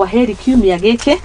Kwa heri kiumia gĩkĩ,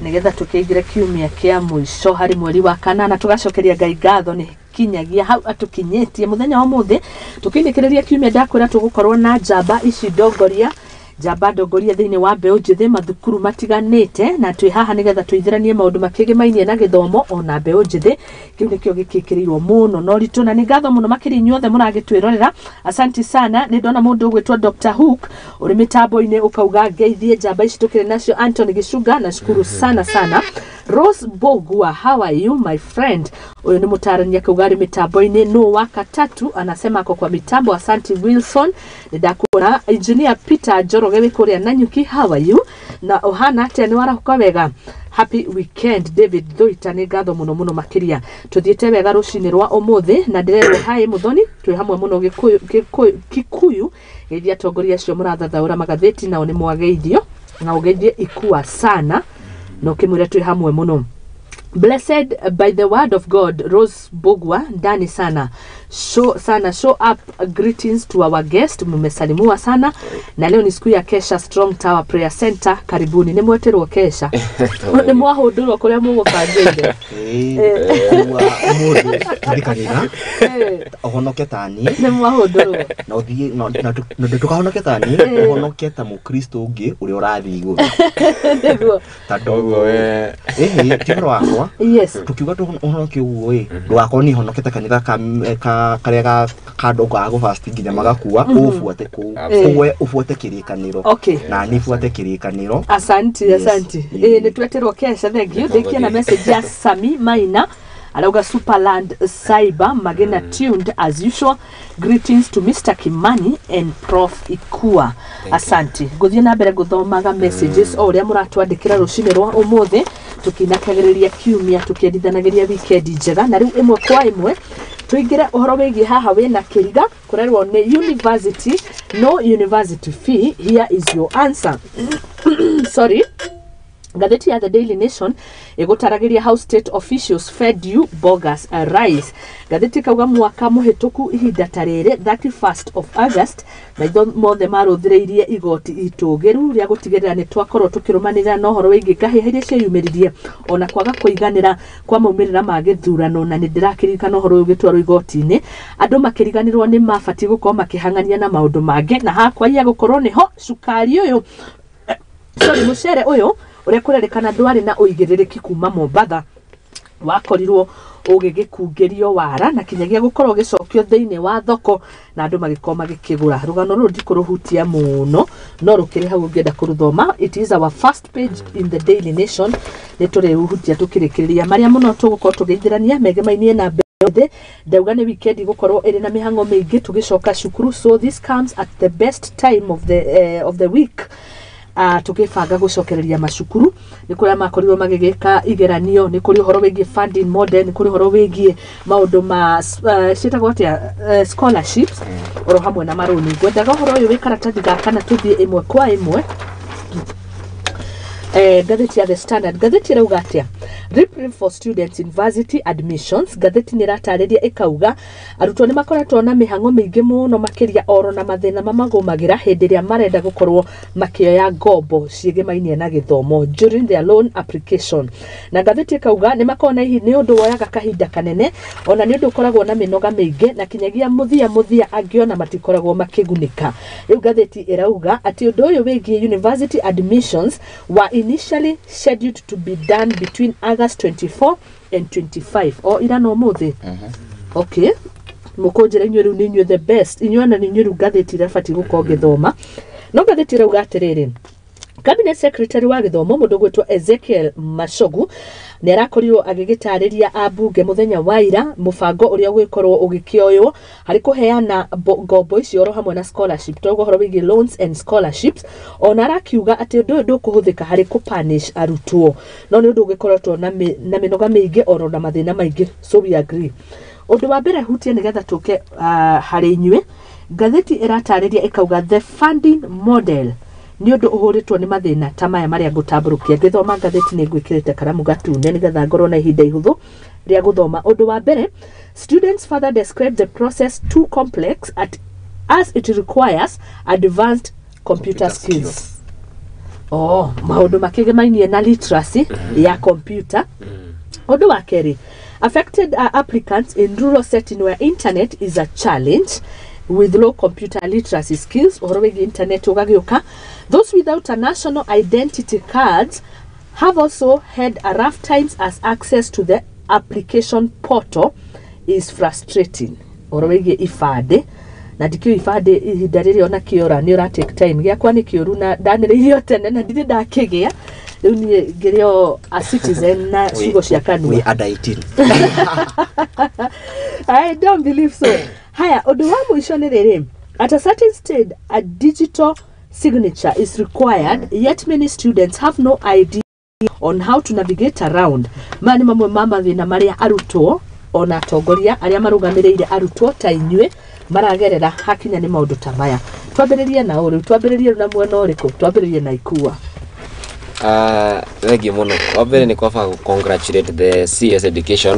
nĩgetha tũkĩingĩre kiumia kĩa mũico harĩ mweri wa kanana. Tũgacokeria Ngai ngatho nĩ kinyagia hau atũkinyĩtie mũthenya wa ũmũthĩ. Tũkĩinĩkĩrĩria kiumia, ndakwĩra tũgũkorwo na njamba ici ndongoria, njamba ndongoria thĩinĩ wa mbeũ njĩthĩ mathukuru matiganĩte, na twĩ haha nĩgetha tũithĩranie maũndũ makĩgĩmainie na gĩthomo ona mbeũ njĩthĩ. Kĩu nĩkĩo gĩkĩkĩrĩirwo mũno na ũritũ, na nĩ ngatho mũno makĩria inyuothe mũragĩtwĩrorera. Asanti sana. Nĩ ndona mũndũ ũgwĩtwo Dr Hook ũrĩ mĩtambo-inĩ, ũkauga ngeithie njamba ici tũkĩrĩ nacio. Anthony Gĩcunga, nashukuru sana sana. Rose Bogua, how are you, my friend? Ũyũ nĩ mũtarani, akauga arĩ mĩtambo-inĩ. No wa katatu anasema ako kwa mitambo. Asanti Wilson, nĩ ndakuona. Engineer Peter Njoroge wĩ kũrĩa Nanyuki, how are you? Na ũhana atĩa? Nĩ warahũka wega? Happy weekend. David Thuita, nĩ ngatho mũno mũno makĩria. Tũthiĩte wega rũcinĩ rwa ũmũthĩ, na ndĩrerwo hi Mũthoni, twĩ hamwe mũno. Gĩkũyũ, Gĩkũyũ, Kikuyu, geithia atongoria acio mũrathathaũra magathĩti, nao nĩ mwageithio, na ũgeithie ikua sana na ũkĩmwĩre twĩ hamwe mũno. Blessed by the word of God, Rose Bogwa, ndani sana. Show sana, show up. Greetings to our guest, mmesalimiwa sana. Na leo ni siku ya Kesha Strong Tower Prayer Center. Karibuni. Nĩ mweterwo Kesha. Nĩ mwahũndũrwo kũrĩa mũgũbangĩire. Kuma ũmũthĩ tũthikagĩra ũhonoke ta niĩ. Nĩ mwahũndũrwo. Na ũthiĩ na ndũkahonoke ta niĩ, ũhonoke ta mũkristo ũngĩ ũrĩa ũrathiĩ igũrũ. Nĩguo. Tondũ Ũguo we ĩhĩ ti ũhoro wakwa. Tukiuga tũhonoke ũguo ĩ, ndũgakorwo niĩ honokete kanitha ka karĩa ga kandũ ga gũfast nginya magakua, ũbuate kũu. Absolutely. Ũguo ũbuate kĩrĩkanĩro. Na niĩ buate kĩrĩkanĩro. Asanti. Yes. Asanti. Ĩ nĩ tweterwo Kesha, thank you. Ndĩkia na message ya Sami Maina, arauga Superland Cyber Magena, tuned as usual. Greetings to Mr Kimani and Prof Ikua. Asanti. Ngũthiĩ na mbere gũthomaga messages o ũrĩa mũratwandĩkĩra rũcinĩ rwa ũmũthĩ, tũkinakagĩrĩria kiumia, tũkĩendithanagĩria weekend njega. Na rĩu ĩmwe kwa ĩmwe tũingĩre ũhoro wĩgiĩ haha wĩna kĩriga kũrerwo nĩ university, no university fee. Here is your answer. Sorry. Ngathĩti ya The Daily Nation ĩgũtaragĩria how state officials fed you bogus rice. Ngathĩti kauga mwaka mũhĩtũku ihinda ta rĩrĩ, 31st of August, maitho mothe marũthĩrĩirie igoti itũgĩru rĩa gũtigĩrĩra nĩ twakorwo tũkĩrũmanĩrĩra na ũhoro wĩgiĩ ngahĩha iria cieyumĩririe ona kwaga kũiganĩra kwa maumĩrĩra ma gĩthurano. Na nĩ ndĩrakĩririkana ũhoro ũyũ ũgĩtwarwo igoti-inĩ, andũ makĩriganĩrwo nĩ mabatiĩ gũkorwo makĩhang'ania na maũndũ mangĩ, na hakwaiya gũkorwo nĩho cukari ũyũ, sorry, mũcere ũyũ ũrĩa kũrerĩkana ndwarĩ na ũigĩrĩrĩki kuma Mombatha wakorirwo ũgĩgĩkungĩrio wara na kinyagia gũkorwo ũgĩcokio thĩinĩ wa thoko na andũ magĩkorwo magĩkĩgũra. Rũgano rũrũ ndikũrũhutia mũno, no rũkĩrĩ hau ũngĩenda kũrũthoma. It is our first page in the Daily Nation. Nĩ tũrĩhutia tũkĩrĩkĩrĩria marĩa mũno tũgũkorwo tũgĩithĩrania megemainie na mbeũ. Ndauga nĩ weekend gũkorwo ĩrĩ na mĩhang'o mĩingĩ tũgĩcoka cukuru, so this comes at the best time of the week. Tũgĩbanga gũcokereria macukuru, nĩ kũrĩa makorirwo magĩgĩka igeranio, nĩ kũrĩ ũhoro wĩgiĩ funding model, nĩ kũrĩ ũhoro wĩgiĩ maũndũ ma ciĩtagwo atĩa, scholarships, oro hamwe na marũni. Ngwendaga ũhoro ũyũ wĩ karatathi gaka na tũthiĩ ĩmwe kwa ĩmwe. Ngathĩti ya The Standard, ngathĩti ĩrauga atĩa? Reprieve for students university admissions. Ngathĩti nĩ ĩratarĩria ĩkauga arutwo nĩ makoretwo na mĩhang'o mĩingĩ mũno makĩria oro na mathĩna mamagũmagĩra hĩndĩ ĩrĩa marenda gũkorwo makĩoya ngombo ciĩgĩmainie na gĩthomo, during their loan application. Na ngathĩti ĩkauga nĩ makoragwo na ihi nĩ ũndũ woyaga kahinda kanene, ona nĩ ũndũ ũkoragwo na mĩnoga mĩingĩ, na kinyagia mũthia mũthia angĩona matikoragwo makĩgunĩka. Rĩu ngathĩti ĩrauga atĩ ũndũ ũyũ wĩgiĩ university admissions were initially scheduled to be done between August 24 and 25, o ira no mũthĩ. Okay, mũkũnjĩra inyuĩ rĩu nĩ inyuĩ the best, inyuĩ ona nĩ inyuĩ rĩu ngathĩti ĩrĩa gũkorwo ngĩthoma. No ngathĩti ĩrauga atĩrĩrĩ, cabinet secretary wa gĩthomo, mũndũ ũgwĩtwo Ezekiel Machogu, nĩ arakorirwo agĩgĩtarĩria ambunge mũthenya wa ira mũbango ũrĩa ũgĩkorwo ũgĩkĩoywo harĩ kũheana ngombo icio oro hamwe na scholarship. Tauga ũhoro wĩgiĩ loans and scholarships. Ona arakiuga atĩ ũndũ ũyũ ndũkũhũthĩka harĩ kũpunish arutwo, no nĩ ũndũ ũgĩkoretwo na mĩnoga mĩingĩ oro na mathĩna maingĩ. So we agree. Ũndũ wa mbere hutie nĩgetha tũke harĩ inyuĩ, ngathĩti ĩratarĩria ĩkauga the funding model nĩ ũndũ ũhũrĩtwo nĩ mathĩna ta maya marĩa ngũtambũrũkia. Ngĩthoma ngathĩti nĩ ngwĩkĩrĩte karamu gatune nĩgetha ngorwo na ihinda ihũthũ rĩa gũthoma. Ũndũ wa mbere, students further describe the process too complex at, as it requires advanced computer Computer skills. Skills. Oh, maũndũ makĩgemainie na literacy ya computer. Ũndũ wa kerĩ, affected are applicants in rural setting where internet is a challenge with low computer literacy skills. Ũhoro wĩgiĩ internet ũgagĩũka. Those without a national identity cards have also had a rough times as access to the application portal is frustrating. Ũhoro wĩgiĩ ibandĩ, na ndikĩũĩ ibandĩ ihinda rĩrĩ ona kĩora nĩ ũra take time. Gĩakwa nĩ kĩũru na ndanĩrĩirio tene na ndirĩ ndakĩgĩa. Rĩu niĩ ngĩrĩ o a citizen na ciugo cia kanua. We under 18. I don't believe so. Haya, ũndũ wa mũico nĩ rĩrĩ, at a certain stage a digital signature is required, yet many students have no idea on how to navigate around. Maya nĩ mamwe ma mathĩna marĩa arutwo ona atongoria arĩa marũgamĩrĩire arutwo ta inyuĩ maragerera hakinya nĩ maũndũ ta maya. Twambĩrĩrie na ũrĩu, twambĩrĩrie na mwena ũrĩkũ? Twambĩrĩrie na Ikua. Thank you muno. Wa mbere nĩ kwaba congratulate the CS Education.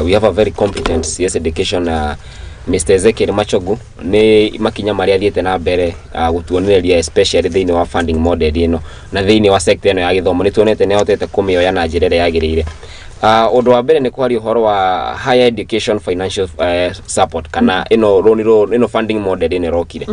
We have a very competent CS Education, Mr. Ezekiel Machogu. Nĩ makinya marĩa athiĩte na mbere gũtuonereria, especially thĩinĩ wa funding model ĩno na thĩinĩ wa sector ĩno ya gĩthomo, nĩ tuonete nĩ ahotete kũmĩoya na njĩra ĩrĩa yagĩrĩire. Ũndũ wa mbere nĩ kwaria ũhoro wa higher education financial support kana ĩno loan, ĩno funding model ĩno ĩrokire.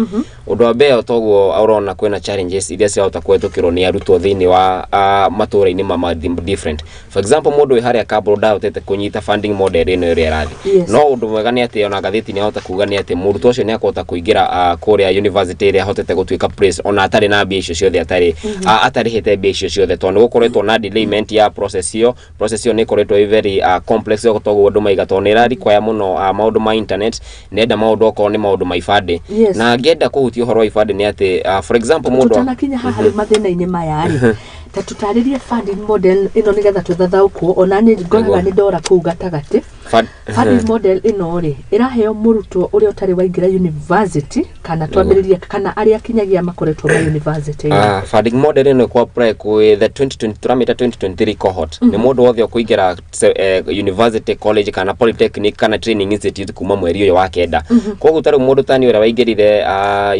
Ũndũ wa mbere, toguo ũrona kwĩna challenges iria cirahota kũhetũkĩrwo nĩ arutwo thĩinĩ wa matũra-inĩ ma different. For example, mũndũ wĩ harĩa Kaburu ndahotete kũnyita funding model ĩno ĩrĩa ĩrathiĩ. No ũndũ mwega nĩ atĩ ona ngathĩti nĩ ahota kuga nĩ atĩ mũrutwo ũcio nĩ akũhota kũingĩra kũrĩa university ĩrĩa ahotete gũtuĩka place ona atarĩ na mbia icio ciothe, atarĩ atarĩhĩte mbia icio ciothe, tondũ nĩ gũkoretwo na delayment ya process ĩyo. Process ĩyo nĩ ĩkoretwo ĩ very complex, toguo andũ maiga, tondũ nĩ ĩra require mũno maũndũ ma internet, nenda maũndũ okorwo nĩ maũndũ ma ibandĩ. Na ngĩenda kũhutia ũhoro wa ibandĩ nĩ atĩ, for example, mũndũ Tũtanakinya haha rĩu mathĩna-inĩ maya rĩ, ta tũtarĩrie funding model ĩno nĩgetha tũthathaũkwo. Ona nĩ ngoraga nĩ ndora kũu gatagatĩ. Funding model ĩno rĩ, ĩraheo mũrutwo ũrĩa ũtarĩ waingĩra university kana twambĩrĩrie kana arĩa kinyagia makoretwo ma university? Funding model ĩno ĩkũ apply kwĩ the 2020, tũramĩta 2023 cohort. Nĩ mũndũ wothe ũkũingĩra university, college kana polytechnic kana training institute kuma mweri ũyũ wa kenda. Koguo ta rĩu mũndũ tani ũrĩa waingĩrire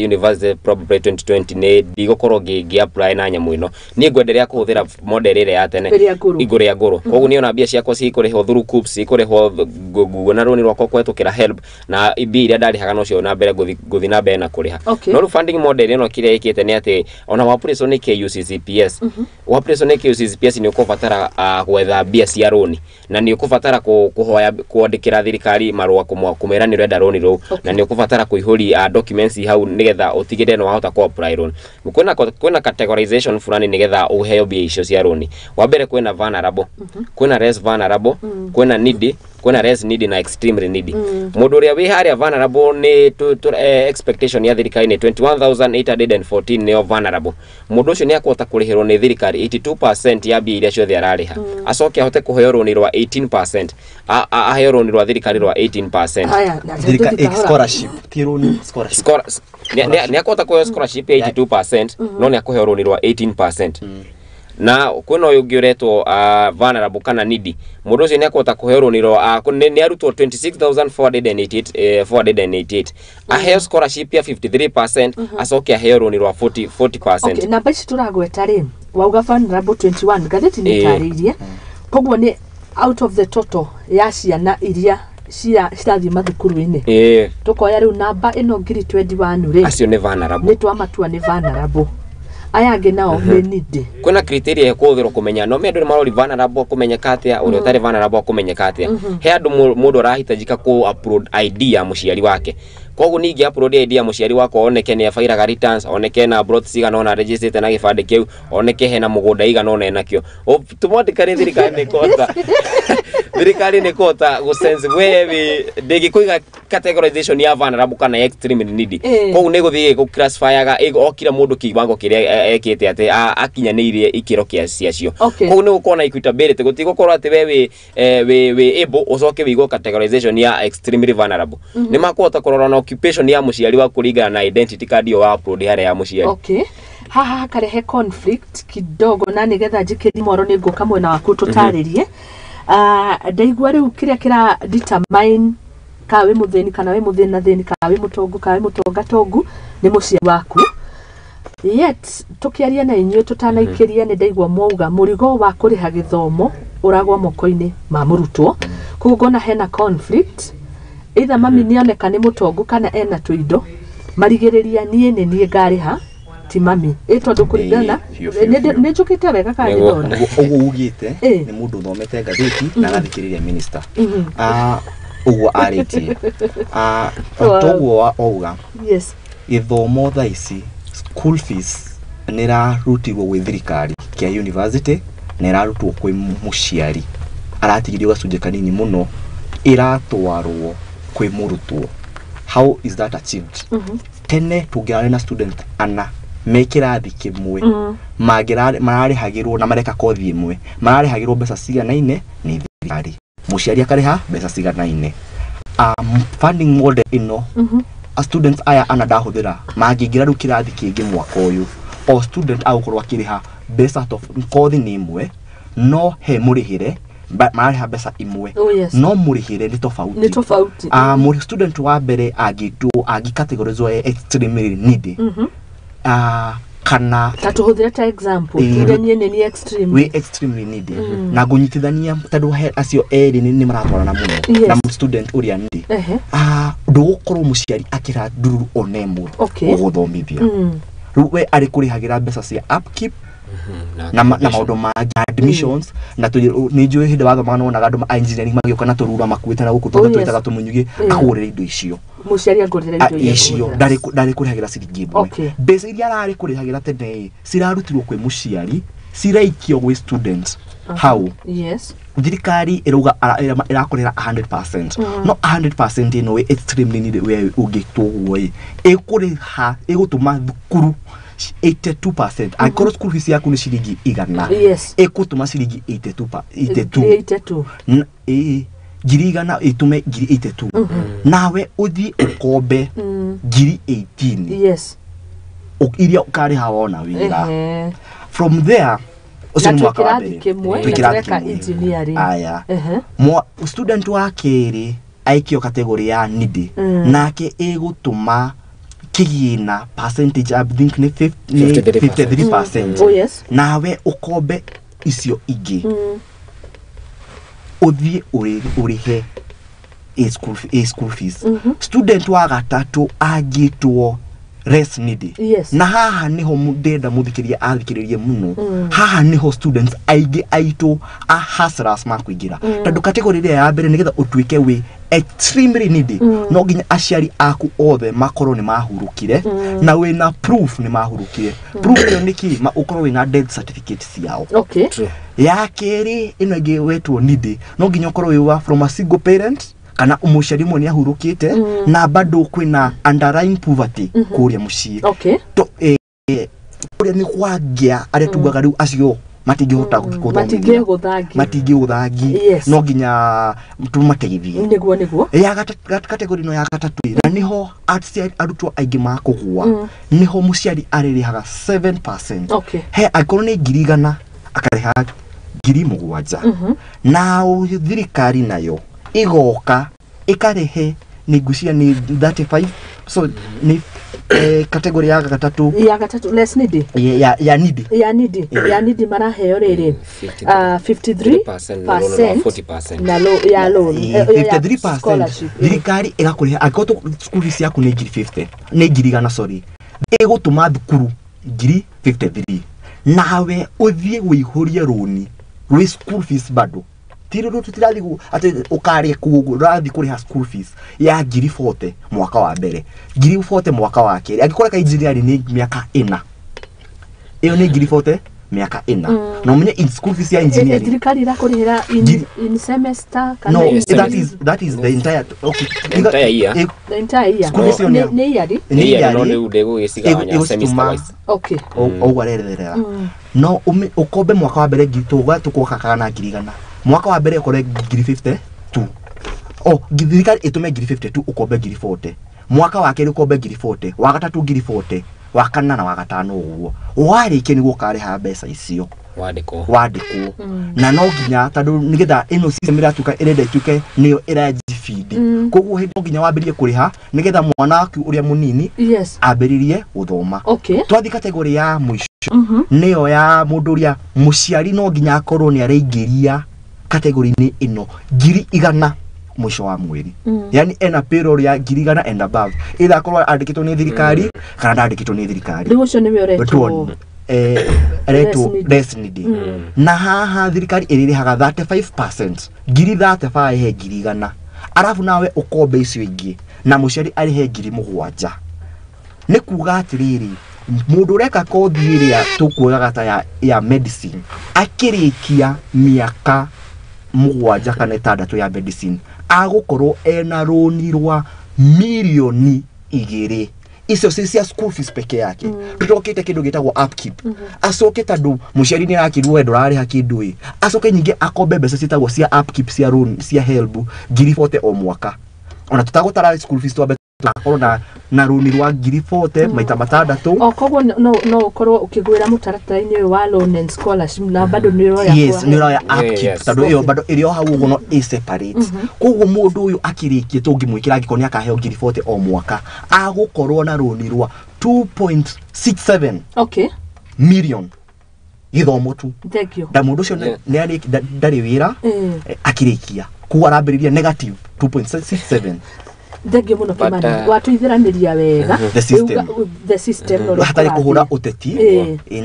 university probably 2020, nĩ ndigũkorwo ngĩ apply na nyamũ ĩno. Niĩ ngwenderea kũhũthĩra model ĩrĩa ya tene. Ĩrĩa ngũrũ. Igũrũ ya ngũrũ. Koguo niĩ ona mbia ciakwa cikũrĩhwo through KUCCPS, cikũrĩhwo nguona rũni rwakwa kũhetũkĩra HELB, na mbia iria ndarĩhaga nocio na mbere ngũthiĩ na mbere na kũrĩha. No rĩu funding model ĩno kĩrĩa ĩkĩte nĩ atĩ ona wa nĩ KUCCPS, wa nĩ KUCCPS, nĩ ũkũbatara gwetha mbia cia rũni na nĩ ũkũbatara kũhoya kwandĩkĩra thirikari marũa kũmera nĩ ũrenda rũni rũu, na nĩ ũkũbatara kũihũria documents hau nĩgetha ũtigĩrĩre nĩ wahota kũ apply loan. Kwĩna categorization fulani nĩgetha ũheo mbia icio cia rũni. Wa mbere kwĩna vulnerable, kwĩna less vulnerable, kwĩna needy, kwĩna less needy na extremely needy. Mũndũ ũrĩa wĩ harĩa vulnerable nĩ expectation ya thirikari nĩ 21,814, nĩo vulnerable. Mũndũ ũcio nĩ akũhota kũrĩhĩrwo nĩ thirikari 82% ya mbia iria ciothe ararĩha, acoke ahote kũheo rũni rwa 18%, aheo rũni rwa thirikari rwa 18%. Haya, na Thirika- tũthiĩ kahora. Scholarship ti rũni, scholarship. Nĩ akũhota kũheo scholarship ya 82%, no nĩ akũheo rũni rwa 18%. Na kwĩna ũyũ ũngĩ ũretwo vulnerable kana needy. Mũndũ ũcio nĩ akũhota kũheo rũni rwa nĩ arutwo 26,488, 488, aheo scholarship ya 53%, acoke aheo rũni rwa 40%. Okay, namba ici tũragweta rĩ, wauga vulnerable 21, ngathĩti nĩ ĩtarĩirie, koguo nĩ out of the total ya ciana iria cirathiĩ mathukuru-inĩ. Tũkoya rĩu namba ĩno ngiri 21 rĩ, Acio nĩ vulnerable. Nĩ twamatua nĩ vulnerable. Aya angĩ nao nĩ needy. Kwĩna criteria ĩkũhũthĩrwo kũmenya no me andũ nĩ marori vulnerable kũmenyeka atĩa, ũrĩa ũtarĩ vulnerable kũmenyeka atĩa. He andũ mũndũ arahitajika kũ upload ID ya mũciari wake. Koguo ningĩ upload ID ya mũciari wakwa, oneke nĩ abairaga returns, oneke na plot cigana ũna registered na gĩbandĩ kĩu, oneke hena mũgũnda igana ũna enakĩo. Automatically thirikari nĩ kũhota gũ sense we wĩ ndĩngĩkũiga categorization ya vulnerable kana extremely needy. Koguo nĩ gũthiĩ gũ classifyaga o kila mũndũ kiwango kĩrĩa ekĩte atĩ akinyanĩirie ikĩro kĩa ciacio. Koguo nĩ gũkorwo na equitability, gũtigũkorwo atĩ we wĩ able ũcoke wĩigwo categorization ya extremely vulnerable. Nĩ makũhota kũrora na occupation ya mũciari waku kũringana na identity card ĩyo wa upload harĩa ya mũciari. Okay, haha hakarehe conflict kidogo, na nigetha njikĩri mwaro nĩ ngũka mwena waku tũtarĩrie. Ndaigua rĩu kĩrĩa kĩra determine kana wĩ mũthĩni kana wĩ mũthĩna thĩni, kana wĩ mũtongu kana wĩ mũtonga tongu, nĩ mũciari waku. Yet tukiaria na inyuĩ tutanaikĩria nĩ ndaigua mwauga mũrigo wa kũrĩha gĩthomo ũragwa moko-inĩ ma mũrutwo. Koguo ngona hena conflict, either mami nĩoneka nĩ mũtongu kana ena tũindo, marigĩrĩria niĩ nĩ niĩ ngarĩha ti mami, ĩ tondũ kũringana Ĩĩ, biũ, biũ, biũ. Nĩ njũkĩte wega kana Nĩguo. ndĩrona? Ũguo ugĩte Ĩĩ. nĩ mũndũ ũthomete ngathĩti na agathikĩrĩria minister. Ũguo arĩtie. Wow. Toguo wauga, Yes. gĩthomo thaa ici school fees nĩ ĩrarutirwo gwĩ thirikari kĩa university na ĩrarutwo kwĩ mũciari, aratigithio gacunjĩ kanini mũno, ĩratwarwo kwĩ mũrutwo. How is that achieved? Tene tũngĩrarĩ na student ana me kĩrathi kĩmwe, mararĩhagĩrwo na mareka kothi ĩmwe, mararĩhagĩrwo mbeca ciganaine nĩ thirikari, mũciari akarĩha mbeca ciganaine. Funding model ĩno, a students aya ana ndahũthĩra mangĩingĩra rĩu kĩrathi kĩngĩ mwaka ũyũ, o student agũkorwo akĩrĩha mbeca kothi nĩ ĩmwe, no he mũrĩhĩre mararĩha mbeca imwe. Oh, yes. No mũrĩhĩre nĩ tofauti. Nĩ tofauti. Student wa mbere angĩtwo angĩcategorizwo extremely needy, kana Ta tũhũthĩre ta example, Ĩĩ. tuge niĩ nĩ niĩ extreme. Wĩ extremely needy na ngũnyitithania tondũ he acio erĩ nĩ maratwarana mũno Yes. na student ũrĩa needy, ndũgũkorwo mũciari akĩra ndururu ona ĩmwe ũgũthomithia. Rĩu we arĩ kũrĩhagĩra mbeca cia upkeep na maũndũ mangĩ, admissions, na nĩ njũĩ hĩndĩ wathomaga nĩwonaga andũ a engineering magĩũka na tũrura makuĩte na gũkũ Oh, yes. twĩtaga tũmũnyugĩ, akũgũrĩra indo icio. Mũciari angũrĩra indo iria Icio ngũgũrĩra. ndarĩ kũrĩhagĩra ciringi ĩmwe. Mbeca iria ararĩ kũrĩhagĩra tene ĩ, cirarutirwo kwĩ mũciari ciraikio gwĩ students hau. Yes. Thirikari ĩrauga ĩrakũrĩra 100%, no 100% ĩno wĩ extremely needy, we ũngĩtwo ũguo ĩ, ĩkũrĩha ĩgũtũma thukuru 82%. Angĩkorwo school fees yaku nĩ ciringi 100, ĩgũtũma ciringi 82 82. 82. Ĩĩ, 100,000 ĩtũme 82,000, nawe ũthiĩ ũkombe 18,000 iria ũkarĩha wona wĩra. From there, ũcio Na nĩ twĩ mwaka wa kĩrathi mbere. kĩmwe Twĩ na kĩrathi tũreka kĩmwe. engineering. Aya. Student wa kerĩ aikio category ya needy, nake ĩgũtũma kĩgĩna percentage, I think nĩ nĩ 53%. 53%. Oh, yes. Nawe ũkombe icio ingĩ, ũthiĩ ũrĩhe a school fees. Student wa gatatũ angĩtwo less needy, na haha niho ndĩrenda mũthikĩria athikĩrĩrie mũno. Haha niho students aingĩ aitũ a hustlers makũingĩra, tondũ category ĩrĩa ya mbere, nĩgetha ũtuĩke wĩ extremely needy, no nginya aciari aku othe makorwo nĩ mahurũkire na wĩna proof nĩ mahurũkire. Proof ĩyo nĩ kĩ? Ũkorwo wĩna death certificate ciao. Okay. Ya kerĩ ĩno ĩngĩ wetwo needy, no nginya ũkorwo wĩ wa from a single parent kana mũciari ũmwe nĩ ahurũkĩte na bado kwĩna underlying poverty kũrĩa mũciĩ. To kũrĩa nĩ kwangĩa arĩa tugaga rĩu acio matingĩhota gũthomithia. Matingĩgũthangi. Matingĩgũthangi. No nginya tũmateithie. Nĩguo. Ya category ĩno ya gatatũ, na niho arutwo aingĩ makũgũa, niho mũciari arĩrĩhaga 7%. He angĩkorwo nĩ 100,000 akarĩha 7,000, na thirikari nayo ĩgoka ĩkarĩhe, nĩ ngwĩciria nĩ 35, so nĩ category ya gatatũ. Ya gatatũ, less needy. Ya needy. Ya needy, ya needy maraheo rĩrĩ 53% na loan na 53% 40%. na ya loan, ya 53% scholarship. Thirikari ĩgakũrĩha angĩkorwo school fees yaku nĩ 50,000, nĩ 100,000, sorry, ĩgũtũma thukuru 53,000, nawe ũthiĩ wĩihũrie rũni rwĩ school fees bado, ti rũrũ tũtirathiĩ atĩ ũkarĩa kũu ũguo, ũrathiĩ kũrĩha school fees ya 40,000 mwaka wa mbere, 40,000 mwaka wa kerĩ. Angĩkorwo ka engineering nĩ mĩaka 4, ĩyo nĩ 40,000 mĩaka 4, na ũmenye in school fees ya engineering Thirikari ĩrakũrĩhĩra in semester kana No, in that is, that is the entire, okay, Entire year. The entire year? School fees ĩyo Nĩ yearly? Nĩ Nĩ year, no yearly. rĩu ndĩgũgĩcigawanya Ĩgũcitũma- semester wise. Ũguo arerethera, no ũkombe mwaka wa mbere ngiri, tũga tũkũgakaga na 100,000 mwaka wa mbere, ũkore 52,000, o thirikari ĩtũme 52,000, ũkombe 40,000 mwaka wa kerĩ, ũkombe 40,000 wa gatatũ, 40,000 wa kana na wa gatano, ũguo warĩkia nĩguo ũkarĩha mbeca icio. Wandĩkwo. Wandĩkwo na no nginya tondũ nĩgetha ĩno system ĩratuĩka ĩrenda ĩtuĩke nĩyo ĩranjibindi, koguo hĩndĩ no nginya wambĩrĩrie kũrĩha nĩgetha mwana waku ũrĩa mũnini ambĩrĩrie gũthoma. Twathiĩ category ya mũico, nĩyo ya mũndũ ũrĩa mũciari no nginya akorwo nĩ araingĩria category-inĩ ĩno 100,000 mũico wa mweri, yani ena payroll ya 100,000 and above, either akorwo andĩkĩtwo nĩ thirikari kana ndandĩkĩtwo nĩ thirikari. Rĩu ũcio nĩwe ũretwo Tuon, aretwo less. Less needy. Na haha thirikari ĩrĩrĩhaga 35%, 35,000 he 100,000, arabu nawe ũkombe icio ingĩ na mũciari arĩhe 7,000. Nĩ kuga atĩrĩrĩ, mũndũ ũreka kothi ĩrĩa tũkuoyaga ta ya medicine, akĩrĩkia mĩaka 7 kana 6 ya medicine, agũkorwo ena rũni rwa 2 mirioni, icio ci cia school fees peke yake. Tutokete kindu gitagwo upkeep, acoke tondu muciari ni arakirwo we ndurariha kindu ĩ, acoke nyingĩ akombe mbeca ciĩtagwo cia upkeep, cia loan cia HELB, 40,000 o mwaka. Ona tutagũtara school fees, twambe tũgakorwo na rũni rwa 40,000 maita matandatũ. O koguo no ũkorwo ũkĩgwĩra mũtaratara-inĩ ũyũ wa loan and scholarship na bado nĩ ũroya Yes, kwa nĩ ũroya upkeep, tondũ ĩyo bado ĩrĩ o hau ũguo no ĩ separate. Koguo mũndũ ũyũ akĩrĩkia, tũngĩmwĩkĩra angĩkorwo nĩ akaheo 40,000 o mwaka, agũkorwo na rũni rwa 2.67 million, gĩthomo tu. Thank you. Na mũndũ ũcio ndarĩ wĩra. Akĩrĩkia koguo arambĩrĩria negative 2.67. Thank you mũno. But, Kimani, watũithĩranĩria wega The system. The system na ũrĩa hatarĩ kũhũra kũrathiĩ. ũteti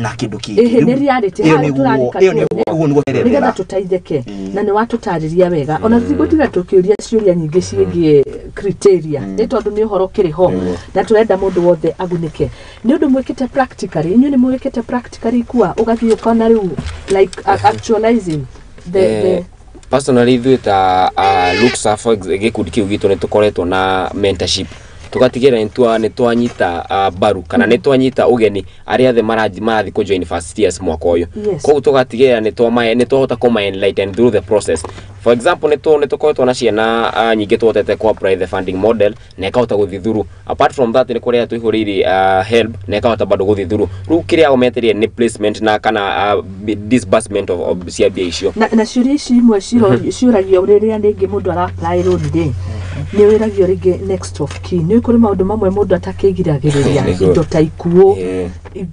na kĩndũ kĩngĩ. Nĩ reality. Ĩyo Haha tũrarika ĩyo nĩguo tuone. ũguo nĩguo Nĩgetha terethera. tũteithĩke na nĩ watũtarĩria wega, ona tũtigũtinda tũkĩũria ciũria nyingĩ ciĩgiĩ criteria, nĩ tondũ nĩ ũhoro ũkĩrĩ ho na tũrenda mũndũ wothe agunĩke. Nĩ ũndũ mwĩkĩte practically, inyuĩ nĩ mwĩkĩte practically kua ũgathiĩ ũkona rĩu like actualizing the Personally, ithuĩ ta Luxa, for gĩkundi kĩu gitũ, nĩ tũkoretwo na mentorship, tũgatigĩrĩra nĩ twanyita mbaru kana nĩ twanyita ũgeni arĩa othe marathiĩ kũ join first years mwaka ũyũ. Koguo tũgatigĩrĩra nĩ twahota kũma enlighten through the process. For example, nĩ tũkoretwo na ciana nyingĩ tũhotete kũ apply the funding model na ĩkahota gũthiĩ through. Apart from that, nĩ kũrĩa tũihũrĩire HELB na ĩkahota bado gũthiĩ through. Rĩu kĩrĩa metereire nĩ placement na kana disbursement of cia mbia icio. Na ciũria ici imwe ciũragio rĩrĩa rĩngĩ mũndũ ara apply loan rĩ, nĩ wĩragio rĩngĩ next of kin. Nĩ kũrĩ maũndũ mamwe mũndũ atakĩgiragĩrĩria, indo ta ikuũ,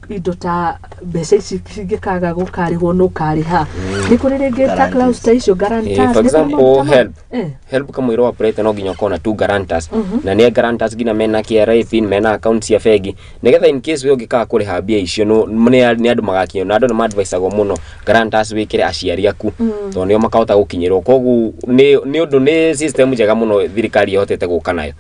indo ta mbeca ici cingĩkaga gũkarĩhwo nũ ũkarĩha, nĩ kũrĩ rĩngĩ ta clause ta icio, guarantors. For Nĩ kũrĩ example, maũndũ ta mau. HELB. HELB kamũira wa no nginya ũkorwo na two guarantors, na nĩ guarantors nginya mena KRA pin, mena account cia bengi, nĩgetha in case we ũngĩkaga kũrĩha mbia icio, nĩ andũ magakinyĩrwo. Na andũ nĩ madvisagwo mũno guarantors wĩkĩre aciari aku, tondũ nĩo makahota gũkinyĩrwo. Koguo nĩ ũndũ nĩ system njega mũno thirikari ĩhotete gũka nayo.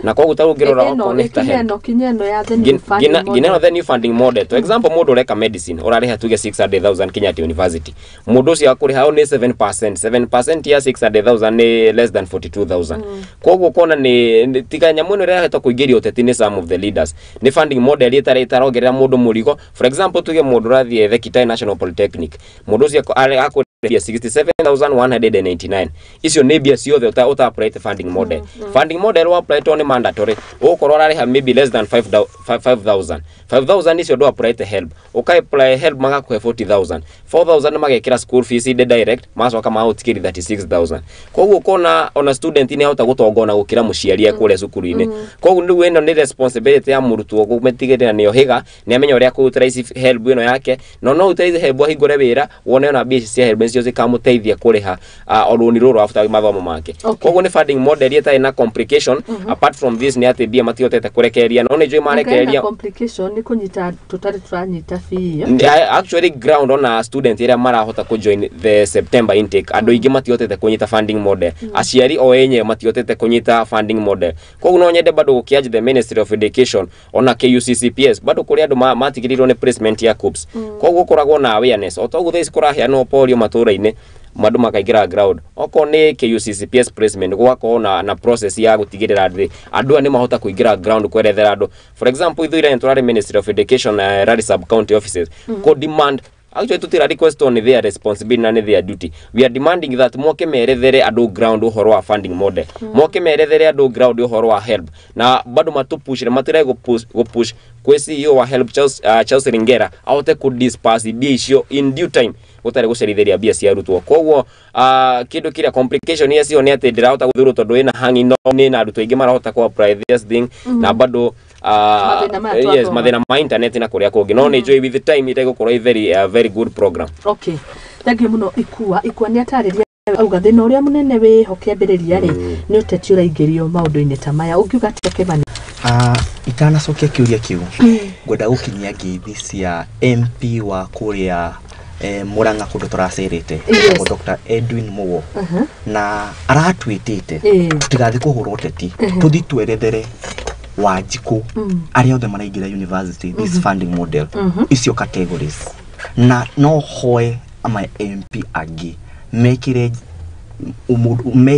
Na koguo ta ũngĩrora Ĩno okorwo nĩ ta kinya HELB, ĩno, kinya ĩno ya the new funding nginya model. The new funding model, for example, mũndũ ũreka medicine ũrarĩha tuge 600,000 Kenyatta University, mũndũ ũcio akũrĩha hau nĩ 7%. 7% ya 600,000 nĩ less than 42,000. Koguo kona nĩ tiga nyamũ ĩno ĩrahota kũingĩria ũteti nĩ some of the leaders, nĩ funding model ĩtarĩ ĩtarongerera mũndũ mũrigo. For example, tuge mũndũ ũrathiĩ the Kitale National Polytechnic, mũndũ ũcio akũrĩhia 67,189. Icio nĩ mbia ciothe ũta apply funding model. Funding model wa apply to nĩ mandatory, ũgũkorwo ũrarĩha maybe less than 5,000. 5000 icio ndũ apply HELB, ũka apply HELB magakũhe 40,000, 4000 magekĩra school fees inde direct, magacoka magagũtigĩria 36,000. Koguo ũkona ona student nĩ ahota gũtonga ona gũkĩra mũciari e kũrĩa cukuru-inĩ. Koguo rĩu ĩno nĩ responsibility ya mũrutwo kũmetigĩrĩra nĩ ohĩga, nĩ amenya ũrĩa kũ utilize HELB ĩno yake, na no utilize HELB ahingũre wĩra, wone ona mbia ici cia HELB nĩcio cikamũteithia kũrĩha rũni rũrũ after mathomo make. Koguo nĩ funding model ĩtarĩ na complication. Apart from this, nĩ atĩ mbia matihotete kũrekereria, no nĩ njũĩ Ĩna marekereria. complication nĩ kũnyita tũtarĩ tũranyita fee ĩyo. Actually, ground ona student ĩrĩa marahota kũ join the September intake, andũ aingĩ matihotete kũnyita funding model, aciari o enyewe matihotete kũnyita funding model. Koguo no nyende bado gũkĩanji the Ministry of Education ona KUCCPS, bado kũrĩ andũ matigĩrĩirwo nĩ placement ya KUCCPS. Koguo kũragwo na awareness o toguo thaa ici kũraheanwo polio matũra-inĩ, andũ makaingĩra ground. Okorwo nĩ KUCCPS placement, gũgakorwo na process ya gũtigĩrĩra atĩ andũ aya nĩ mahota kũingĩra ground kwerethera andũ. For example, ithuĩ ira nĩ tũrarĩ Ministry of Education na rari sub county offices kũ demand Actually tutira request on their responsibility na nĩ their duty. We are demanding that moke merethere andũ ground ũhoro wa funding model, moke merethere andũ ground ũhoro wa HELB, na bado matupush matirai go push kwĩ CEO wa HELB Charles Ringera ahote ku disperse mbia icio in due time gũtarĩ gũcerithĩria mbia cia arutwo. Koguo kĩndũ kĩrĩa complication iria cio nĩ atĩ ndĩrahota gũthurwo tondũ ĩna hang'i no nĩ na arutwo aingĩ marahota ku apply this thing na bado Mathĩna maya yes, twathoma. Mathĩna ma internet na kũrĩa kũngĩ, no nĩ njũĩ with time itegũkorwo ĩ very very good program. Okay, thank you muno. Ikua ikua nĩ atarĩria auga thĩna ũrĩa mũnene wĩho kĩambĩrĩria rĩ nĩ ũteti ũraingĩrio maũndũ-inĩ ta maya. Ũngiuga atĩa, Kĩmani? Ah, itanacokia kĩũria kĩu, ngwenda gũkinyia ngeithi cia MP wa kũrĩa Murang'a kũndũ tũracerete, etagwo Dr. Edwin Mugo, na aratwĩtĩte tũtigathiĩ kũhũra ũteti, tũthiĩ twerethere Wanjikũ arĩa othe maraingĩra university this funding model, icio categories, na no hoe ama MP angĩ mekĩre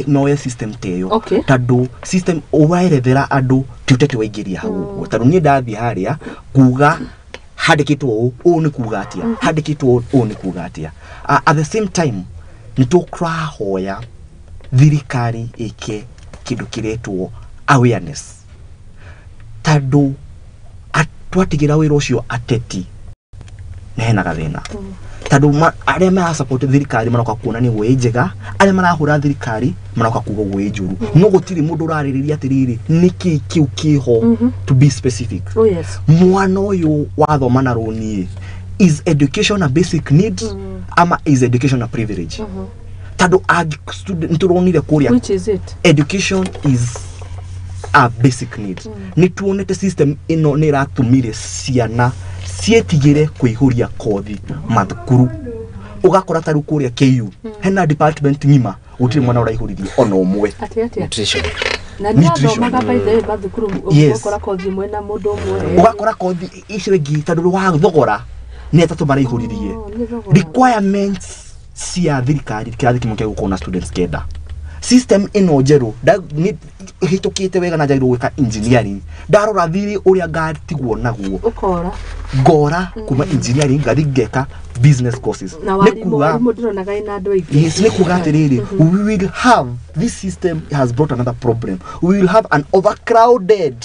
moe system ta ĩyo, tondũ system ũrerethera andũ ti ũteti waingĩria hau ũguo. Tondũ niĩ ndathiĩ harĩa kuga handĩkĩtwo ũũ, ũũ nĩ kuga atĩa, handĩkĩtwo ũũ, ũũ nĩ kuga atĩa. At the same time nĩ tũrahoya thirikari ĩke kĩndũ kĩretwo awareness, tondũ twatigĩra wĩra ũcio ateti nĩ hena gathĩna, tondũ arĩa marasupport thirikari maroka kuonania ũguo ĩ njega, arĩa marahũra thirikari maroka kuga ũguo ĩ njũru, no gũtirĩ mũndũ ũrarĩrĩria atĩrĩrĩ nĩkĩ kĩu kĩho, to be specific. Oh yes. Mwana ũyũ wathoma na rũni, is education a basic need ama is education a privilege? Tondũ nĩ tũronire kũrĩa Which is it? Education is a basic need. Nĩ tuonete system ĩno nĩ ĩratũmire ciana ciĩtigĩre kũihũria kothi mathukuru. Ũgakora ta rĩu kũrĩa KU hena department ng'ima gũtirĩ mwana ũraihũririe ona ũmwe. Atĩ atĩa? Nutrition. Na nĩ Nutrition. athomaga by the way mathukuru, ũgakora kothi ĩmwe na mũndũ ũmwe. Ũgakora kothi icio ingĩ tondũ wa thogora nĩ atatũ maraihũririe. Oh, nĩ thogora. Requirements cia thirikari kĩrathi kĩmwe kĩa gũkorwo na students kenda. System ĩno njerũ nĩ hĩtũkĩte wega na njagĩrĩirwo gwĩka engineering, ndarora thirĩ ũrĩa ngatigwo naguo, ũkora ngora kuma engineering ngathi ngeka business courses. Na Nĩ warimũ kuga warimũ ndĩronaga ĩna andũ aingĩ. Yes, nĩ kuga atĩrĩrĩ, we will have, this system has brought another problem. We will have an overcrowded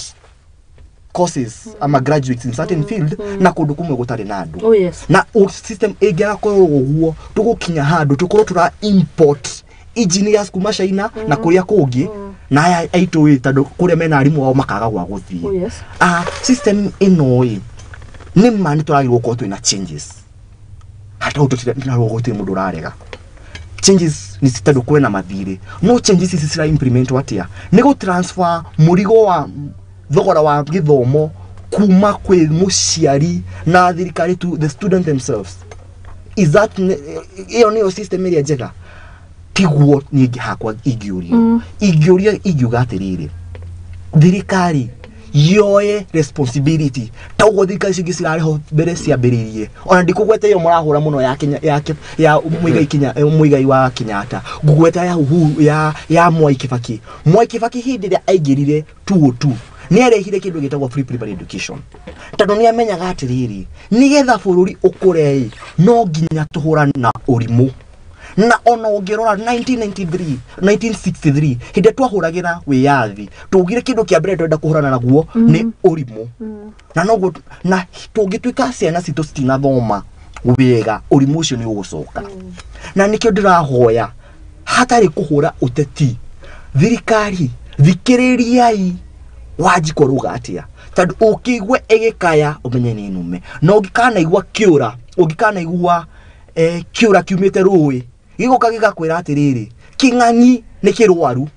courses ama graduates in certain field na kũndũ kũmwe gũtarĩ na andũ. Oh yes. Na system ĩngĩaga korwo ũguo, tũgũkinya handũ tũkorwo tũra import engineers kuma China na kũrĩa kũngĩ, na aya aitũ ĩ tondũ kũrĩa mena arimũ ao makaga gwa gũthiĩ. Oh yes. Ah, system ĩno ĩ nĩ ma nĩ tũragĩrĩirwo gũkorwo twĩna changes hata tũtirarwo, gũtirĩ mũndũ ũrarega changes nĩ tondũ kwĩna mathirĩ, no changes ici cira implement atĩa? Nĩ gũ transfer mũrigo wa thogora wa gĩthomo kuma kwĩ mũciari na thirikari to the student themselves. Is that ĩyo nĩyo system ĩrĩa njega? Tiguo niĩ hakwa ingĩũrio, ingĩũria ingiuga atĩrĩrĩ, thirikari yoe responsibility ta ũguo thirikari icio ingĩ cirarĩ mbere ciambĩrĩirie. Ona ndikũgweta ĩyo mũrahũra mũno ya Kenya, ya Muigai Kenya, Muigai wa Kenyatta, ngũgweta ya Uhuru, ya Mwai Kibaki. Mwai Kibaki hĩndĩ ĩrĩa aingĩrire 202 nĩ arehire kĩndũ gĩtagwo free primary education, tondũ nĩ amenyaga atĩrĩrĩ, nĩgetha bũrũri ũkũre ĩ no nginya tũhũrane na ũrimũ. Na ona ũngĩrora 1993, 1963, hĩndĩ ĩrĩa twahũragĩra wĩyathi, tũgire kĩndũ kĩa mbere twenda kũhũrana naguo nĩ ũrimũ, na noguo na tũngĩtuĩka ciana citũ citinathoma wega, ũrimũ ũcio nĩ ũgũcoka. Na nĩkĩo ndĩrahoya hatarĩ kũhũra ũteti, thirikari thikĩrĩriai Wanjikũ arauga atĩa, tondũ ũkĩigua ĩgĩkaya ũmenye nĩ nũme, na ũngĩkanaigua kĩũra, ũngĩkanaigua kĩũra kiumĩte rũĩ gĩgoka gĩgakwĩra atĩrĩrĩ, kĩng'ang'i nĩ kĩrwaru,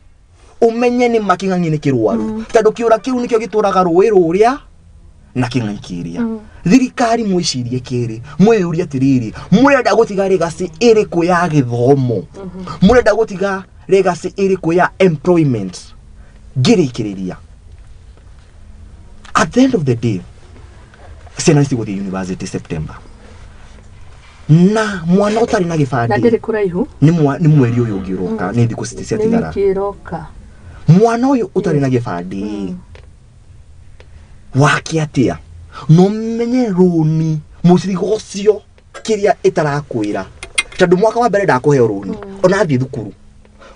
ũmenye nĩ ma kĩng'ang'i nĩ kĩrwaru, tondũ kĩũra kĩu nĩkĩo gĩtũraga rũĩ rũrĩa na kĩng'ang'i kĩrĩa. Thirikari mwĩcirie kĩrĩ, mwĩyũrie atĩrĩrĩ, mũrenda gũtiga legacy ĩrĩkũ ya gĩthomo? Mũrenda gũtiga legacy ĩrĩkũ ya employment? Ngĩrĩkĩrĩria, at the end of the day ciana cigũthiĩ university September, na mwana ũtarĩ na Na gĩbandĩ ndĩrĩ kũraihu. Nĩ mweri ũyũ ũngĩ ũroka, nĩ thikũ citi Nĩ ciatigara. wiki ĩroka. Mwana ũyũ ũtarĩ na gĩbandĩ wake atĩa? No menye rũni mũcigo ũcio Kĩrĩa ĩtarakwĩra, tondũ mwaka wa mbere ndakũheo rũni ona athiĩ thukuru,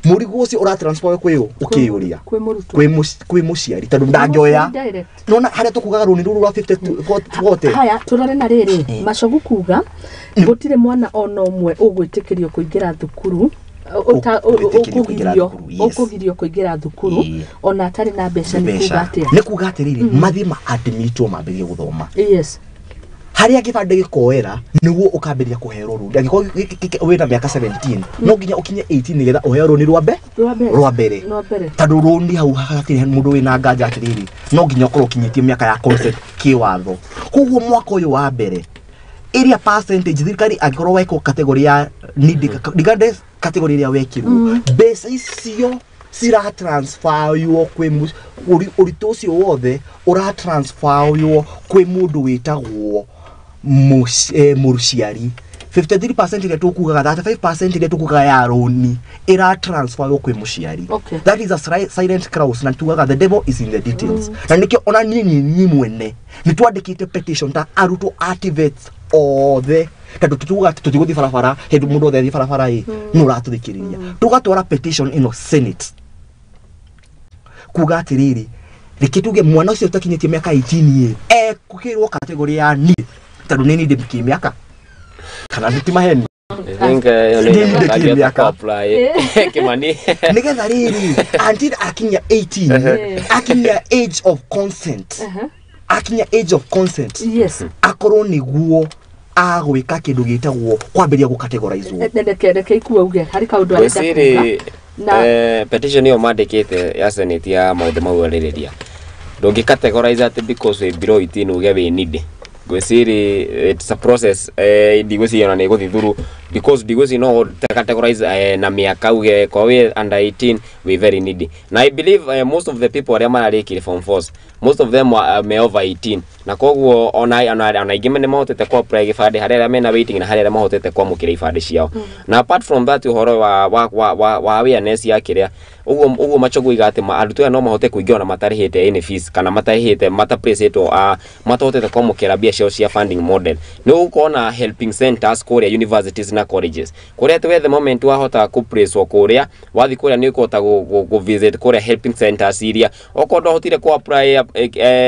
mũrigo ũcio ũratransfer kwĩ ũ? Ũkĩyũria. Kwĩ mũrutwo. Kwĩ mũciari, tondũ ndangĩoya. Direct. Nona harĩa tũkugaga rũni rũrũ rwa 50 40. Haya, tũrore na rĩrĩ Macogu kuga gũtirĩ mwana ona ũmwe ũgwĩtĩkĩrio kũingĩra thukuru Ũgwĩtĩkĩrio kũingĩra thukuru, yes. ũkũgirio kũingĩra thukuru ona atarĩ na mbeca, nĩ kuga atĩa? Nĩ kuga atĩrĩrĩ, mathiĩ ma admitwo mambĩrĩrie gũthoma. Harĩa gĩbandĩ gĩkoera nĩguo ũkambĩrĩria kũheo rũni. Angĩkorwo wĩna mĩaka 17, no nginya ũkinye 18 nĩgetha ũheo rũni rwa Rwa mbere. Rwa mbere. Rwa mbere. Tondũ rũni hau hatirĩ mũndũ wĩna nganja atĩrĩrĩ, no nginya ũkorwo ũkinyĩtie mĩaka ya consent kĩwatho. Koguo mwaka ũyũ wa mbere, ĩrĩa percentage thirikari, angĩkorwo wekwo category ya need, regardless category ĩrĩa wekirwo, mbeca icio ciratransferwo kwĩ ũritũ ũcio wothe ũratransferwo kwĩ mũndũ wĩtagwo mũciari. 53% ĩrĩa tũkugaga, 35% ĩrĩa tũkugaga ya rũni ĩratransferwo kwĩ mũciari. That is a silent clause, na tugaga the devil is in the details. Na nĩkĩo ona niĩ mwene nĩ twandĩkĩte petition ta arutwo a TVETs othe, tondũ tutugaga atĩ tũtigũthiĩ barabara hĩndĩ mũndũ othe athiĩ barabara ĩ nĩ ũratũthikĩrĩria. Tũgatwara petition ĩno Senate kuga atĩrĩrĩ, reke tuge mwana ũcio ũtakinyĩtie mĩaka 18 ĩ ekũkĩrwo category ya need, tondũ nĩ need kĩmĩaka kana nĩ ti maheni. I think ĩyo nĩ Nĩ nyamũ ndĩkĩ ndangĩhota mĩaka. kũ-apply. Kimani. Nĩgetha rĩrĩ, until akinya 18, akinya age of consent, akinya age of consent, akorwo nĩguo agwĩka kĩndũ gĩtagwo kwambĩrĩria gũcategorizwo. Reke ikua uge harĩ kaũndũ arenda kuga. Gwĩciria Na petition ĩyo mandĩkĩte ya Senate ya maũndũ mau arĩrĩria, ndũngĩ categorize atĩ because wĩ below 18 uge wĩ needy. Ngwĩciria it's a process, ndigwĩciria ona nĩ ĩgũthiĩ through, because ndigwĩciria no categorize na mĩaka uge korwo wĩ under 18 wĩ very needy. Na I believe most of the people arĩa mararĩkirie form 4, most of them are me over 18, na koguo ona aingĩ nĩ mahotete ku apply gĩbandĩ, harĩ arĩa mena waiting na harĩ arĩa mahotete kwamũkĩra ibandĩ ciao. Na apart from that, ũhoro wa awareness ya kĩrĩa ũguo Machogu iga atĩ arutwo aya no mahote kũingĩra ona matarĩhĩte any fees kana matarĩhĩte mataplacĩtwo, matahotete kwamũkĩra mbia ciao cia funding model, nĩ gũkorwo na helping centers kũrĩa universities na colleges, kũrĩa atĩ we the moment wahota kũplacewo kũrĩa, wathiĩ kũrĩa nĩ ũkũhota gũ visit kũrĩa helping centers iria, okorwo ndwahotire kũ apply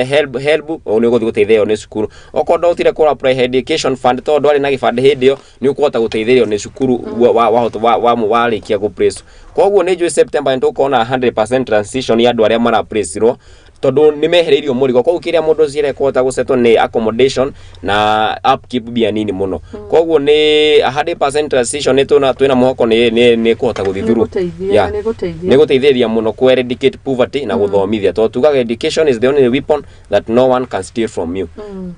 help, nĩ ũgũthiĩ gũteithĩrĩrio nĩ cukuru. Okorwo ndwahotire kũ apply education fund tondũ ndwarĩ na gĩbandĩ hĩndĩ ĩyo, nĩ ũkũhota gũteithĩrĩrio nĩ cukuru wahota warĩkia gũ place. Koguo nĩ njũĩ September nĩ tũkona 100% transition ya andũ arĩa maraplacirwo, tondũ nĩ mehereirio mũrigo. Koguo kĩrĩa mũndũ ũcio ekũhota gũsetwo nĩ accommodation na upkeep, mbia nini mũno. Koguo nĩ 100% transition, nĩ twĩna mwĩhoko nĩ kũhota gũthiĩ through. Nĩgũteithia. Nĩgũteithia. Nĩ gũteithĩrĩria mũno ku eradicate poverty na gũthomithia, tondũ tugaga education is the only weapon that no one can steal from you.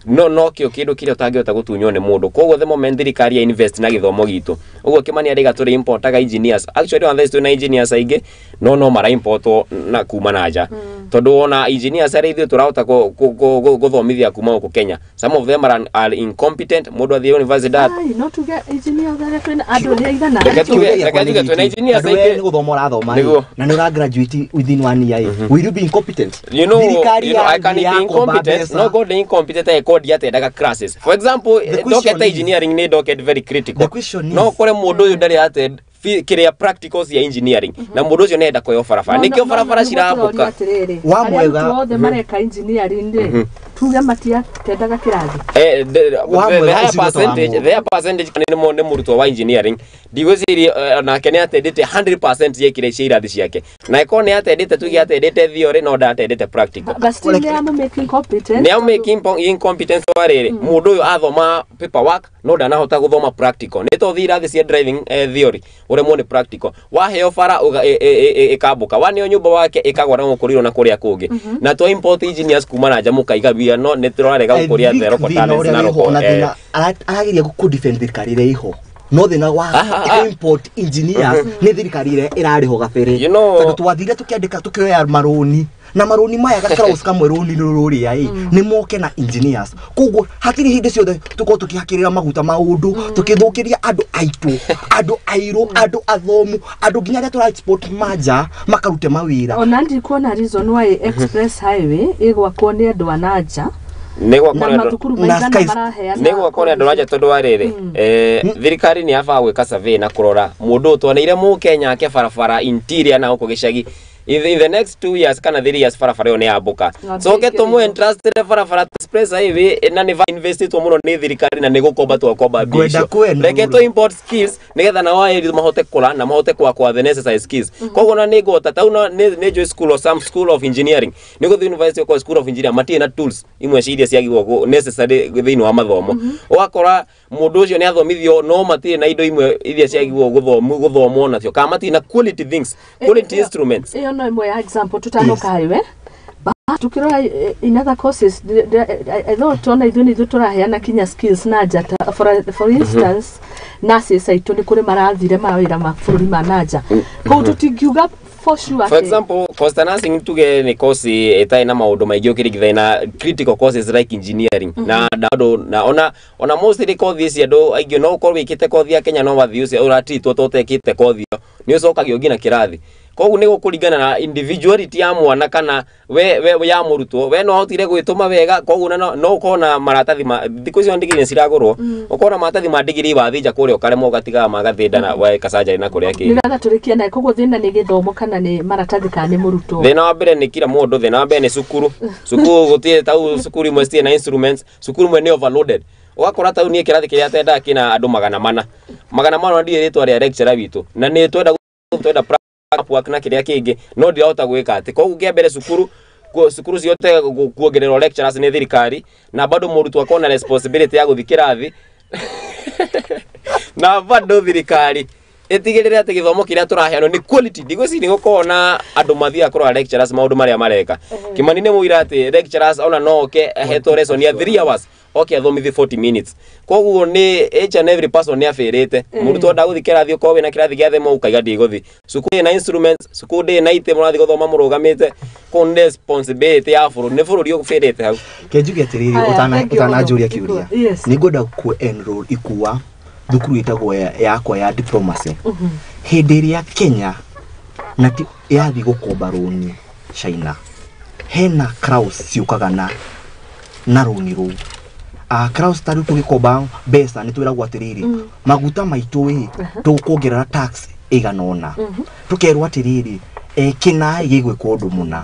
No kĩo kĩndũ kĩrĩa ũtangĩhota gũtunywo nĩ mũndũ. Koguo the moment thirikari ya invest na gĩthomo gitũ, ũguo Kimani arĩga tũrĩ importaga engineers, actually ona thaa ici twĩna engineers aingĩ, no mara importwo na kuma na nja, tondũ ona engineers arĩa ithuĩ tũrahota gũthomithia kuma gũkũ Kenya, some of them are incompetent. Mũndũ athiĩ university Ai, no tuge engineer othe arĩa twĩna andũ nĩ aigana? Reke tuge twĩna engineers Tondũ we aingĩ. nĩ gũthoma ũrathoma Nĩguo. ĩ, na nĩ ũra graduate within one year ĩ, will you be incompetent? You Thirikari know, I can be yakomba incompetent. mbeca. No God incompetent ekodi atendaga classes. For example, The question docket engineering nĩ docket very critical. The question is- No kore mũndũ ũyũ ndarĩ attend kĩrĩa practicals ya engineering, na mũndũ ũcio nĩenda kũheo barabara. Nĩkĩo barabara cirambũka. Wa mwega- Arĩa othe mareka engineering rĩ, tuge matiatendaga kĩrathi? Wa The mwega higher ũcio nĩ ta wa percentage, mũndũ. the higher percentage nĩ mũrutwo wa engineering, ndigwĩciria nake nĩ atendete 100% ya kĩrĩa cia irathi ciake, na ĩkorwo nĩ atendete, tuge atendete theory no ndatendete practical. But still nĩ amũ incompetent. Nĩ amake incompetence wa rĩrĩ, mũndũ ũyũ athoma paperwork no ndanahota gũthoma practical. Nĩ to thiĩ irathi cia driving theory ũremwo nĩ practical, waheo bara ĩkambũka, waneo nyũmba wake ĩkagwa na gũkũrĩrwo na kũrĩa kũngĩ. Na to import engineers kuma na nja, mũkaiga wia no nĩ tũrarega gũkũria the local thĩna talents ũrĩa na wĩho local ona thĩna arageria kũ defend thirikari ĩrĩa ĩho, no thĩna wa Aha, aha. import engineers nĩ thirikari ĩrĩa ĩrarĩho gabere, tondũ twathire tũkĩandĩka tũkĩoya marũni, na marũni maya gaclause kamwe rũni rũrĩa ĩ nĩ moke na engineers. Koguo hatirĩ hĩndĩ ciothe tũkorwo tũkĩhakĩrĩra maguta maũndũ, tũkĩthũkĩria andũ aitũ, andũ airũ, andũ athomu, andũ nginya arĩa tũra export manja makarute mawĩra. Ona ndikuona reason why express highway ĩgwakwo nĩ andũ a nanja. Na mathukuru Na maigana skies. maraheana Nä gwakorwo nä andå ranja tondå wa rä rä thirikari nä yabaga gwä ka survey na kå rora må ndå twaneire må Kenya ake barabara interior na gå kå gä cagi in the next 2 years kana 3 years barabara ĩyo nĩ yambũka. Ng'ombe Coke ikĩrĩithio. tũmũ entrustire barabara express highway na nĩ investitwo mũno nĩ thirikari na nĩ gũkomba twakomba mbia Ngwenda icio. kwenu. Reke tũ import skills nĩgetha nao aĩri mahote kũra na mahote kwakwa the necessary skills. Koguo na nĩ ngũhota tau no nĩ njũĩ school of some school of engineering, nĩ gũthiĩ university ũkorwo school of engineering matirĩ na tools imwe cia iria ciagĩrĩirwo necessary thĩinĩ wa mathomo. Ũgakora mũndũ ũcio nĩ athomithio no matirĩ na indo imwe iria ciagĩrĩirwo gũthomwo nacio, kana matirĩ na quality things, quality instruments. Ĩyo no ĩmwe ya example tutanoka highway, but tukirora in other courses I thought ona ithuĩ nĩ ithuĩ tũraheana kinya skills na nja ta for instance nurses aitũ nĩ kũrĩ marathire mawĩra ma bũrũri ma nanja, koguo tũtingiuga for sure For atĩ- example, Costa nursing tuge nĩ course ĩtarĩ na maũndũ maingĩ ũkĩringithania na critical courses like engineering na andũ na ona mostly kothi ici andũ aingĩ no ũkorwo wĩkĩte kothi ya Kenya no wathiĩ ũcio ũratreatwo ta ũtekĩte kothi ĩyo, nĩ ũcokagio nginya kĩrathi. Koguo nĩ gũkũringana na individuality ya mwana kana we ya mũrutwo, we no ahotire gwĩtũma wega. Koguo na no ũkorwo na maratathi ma thikũ icio ndigiri nĩ ciragũrwo, ũkorwo na maratathi ma ndigiri wathiĩ nja kũrĩa ũkaremwo ũgatigaga magathĩnda na weka surgery na kũrĩa kĩngĩ. Nĩgetha tũrĩkie naye, koguo thĩna nĩ gĩthomo kana nĩ maratathi kana nĩ mũrutwo? Thĩna wa mbere nĩ kila mũndũ. Thĩna wa mbere nĩ cukuru. Cukuru gũtirĩ, tau cukuru imwe citirĩ na instruments, cukuru imwe nĩ overloaded. Ũgakora tau niĩ kĩrathi kĩrĩa tendaga kĩna andũ 400, 400, ndiũĩ rĩtwa rĩa lecturer witũ na nĩ twenda work na kĩrĩa kĩngĩ no ndirahota gwĩka atĩ. Koguo kĩa mbere cukuru cukuru ciothe kuongererwo lecturers nĩ thirikari, na bado mũrutwo akorwo na responsibility ya gũthiĩ kĩrathi, na bado thirikari ĩtigĩrĩre atĩ gĩthomo kĩrĩa tũraheanwo nĩ quality. Ndigwĩciria gũkorwo na andũ mathiaga kũrora lecturers maũndũ marĩa mareka. Kĩmani nĩ mũira atĩ lecturers ona no oke ahetwo lesson ya 3 hours oke athomithie 40 minutes. Koguo nĩ each and every person nĩ abĩrĩte mũrutwo ndagũthiĩ kĩrathi. Ũkorwo wĩna kĩrathi gĩa themo ũkaiga ndigũthiĩ cukuru ĩna instruments, cukuru ndĩrĩ na itĩ, mũrathiĩ gũthoma mũrũgamĩte. Koguo nĩ responsibility ya bũrũri, nĩ bũrũri ũbĩrĩte hau. Kenjuge atĩrĩrĩ, Aya, thank you ũtananjũria mũno. kĩũria, Yes. nĩ ngwenda ku enroll ikua thukuru ĩtagwo yakwa ya diplomacy. Hĩndĩ ĩrĩa Kenya na yathiĩ gũkomba rũni China, hena clause ciũkaga na rũni rũu. Clause ta rĩu tũgĩkomba mbeca nĩ twĩragwo atĩrĩrĩ, maguta maitũ ĩ tũkuongerera tax ĩigana ũna, tũkerwo atĩrĩrĩ, kĩnaĩ gĩgwĩkwo ũndũ mũna.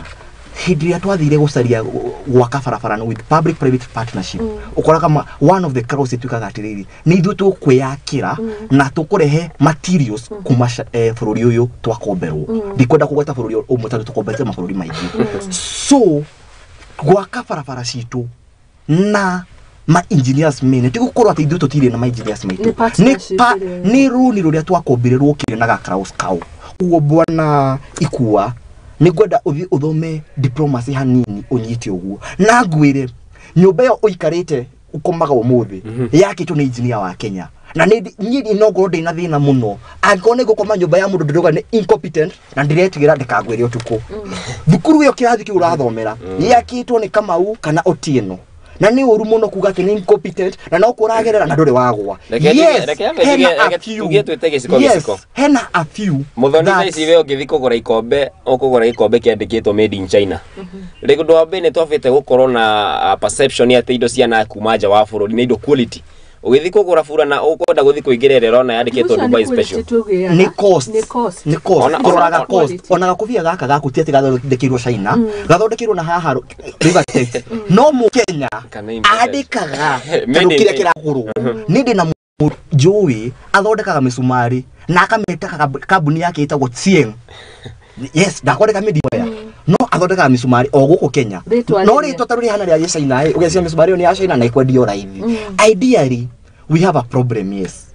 Hĩndĩ ĩrĩa twathire gũcaria gwaka barabara with public private partnership, ũkoraga one of the clause ĩtuĩkaga atĩrĩrĩ, nĩ ithuĩ tũkwĩyakĩra na tũkũrehe materials kuma bũrũri ũyũ twakomberwo. Ndikwenda kũgweta bũrũri ũmwe tondũ tũkombete mabũrũri maingĩ. So gwaka barabara citũ na ma engineers mene ti gukorwo atĩ ithuĩ tũtirĩ na ma engineers maitũ. Nĩ partnership ĩrĩa- Nĩ rũni rũrĩa twakombire rwokire na gaclause kau. Ũguo bwana ikua, nĩ ngwenda ũthiĩ ũthome diplomacy hanini ũnyite ũguo, na ngwĩre nyũmba ĩyo ũikarĩte ũkomaga ũmũthĩ yakĩtwo nĩ engineer wa Kenya. Na nĩ niĩ no ngorwo ndĩna thĩna mũno angĩkorwo nĩ ngũkoma nyũmba ya mũndũ ndĩrauga nĩ incompetent na ndĩretigĩra ndĩkangwĩre ũtukũ. Thukuru ĩyo, kĩrathi kĩu ũrathomera gĩakĩtwo nĩ Kamau kana Otieno, na nĩ ũru mũno kuga atĩ nĩ incompetent na no kũragerera na ndũrĩ wagwa. Reke ambe Hena tuge a few. Tuge twĩte gĩciko Yes, gĩciko. hena a few Muthoni, thaa ici we ũngĩthiĩ kũgũra ikombe ũkũgũra gĩkombe kĩandĩkĩtwo made in China. Rĩu ũndũ wa mbere nĩ twambĩte gũkorwo na perception atĩ indo cia na kuma nja wa bũrũri nĩ indo quality. Ũgĩthiĩ kũgũra burana ũkwenda gũthiĩ kũingĩra ĩrĩa ĩrona yandĩkĩtwo Dubai special. Nĩ cost. Nĩ cost. Nĩ cost. Kũroraga cost. Quality. Ona gakobia gaka gaku ti atĩ gathondekeirwo China, gathondekeirwo na haha Rivertex, no mu Kenya Kana imported. andĩkaga Made tondũ in kĩrĩa China. kĩragũrwo nĩ ndĩ na njũĩ athondekaga mĩcumarĩ na akamĩta kambuni yake ĩtagwo Tieng. Yes, ndakwandĩka mĩndioya no athondekaga mĩcumarĩ o gũkũ Kenya. Rĩtwa No rĩrĩa. rĩtwa ta rĩrĩa rĩa China ĩ ũgeciria mĩcumarĩ ĩyo nĩ ya China na ĩkwendio raithi. Ideally we have a problem, yes,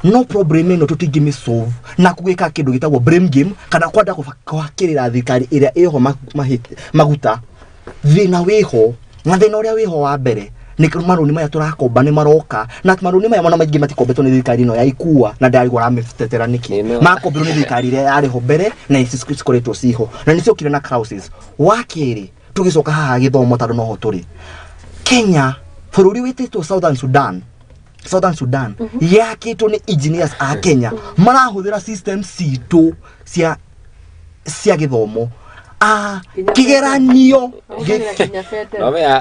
no problem ĩno tũtingĩmĩ solve na kũgĩka kĩndũ gĩtagwo blame game kana kwenda gwakĩrĩra thirikari ĩrĩa ĩho maguta. Thĩna wĩho, na thĩna ũrĩa wĩho wa mbere nĩ marũni maya tũrakomba nĩ maroka, na marũni maya mona maingĩ matikombetwo nĩ thirikari ĩno ya ikua na ndarigwo aramĩtetera nĩkĩ. Ĩno. Makombirwo nĩ thirikari ĩrĩa yarĩ ho mbere na ici cikoretwo ciho na nĩ ciokire na clauses. Wa kerĩ, tũgĩcoka haha gĩthomo tondũ noho tũrĩ, Kenya bũrũri wĩtĩtwo Southern Sudan, Southern Sudan yakĩtwo nĩ engineers a Kenya marahũthĩra system citũ cia gĩthomo. Kigeranio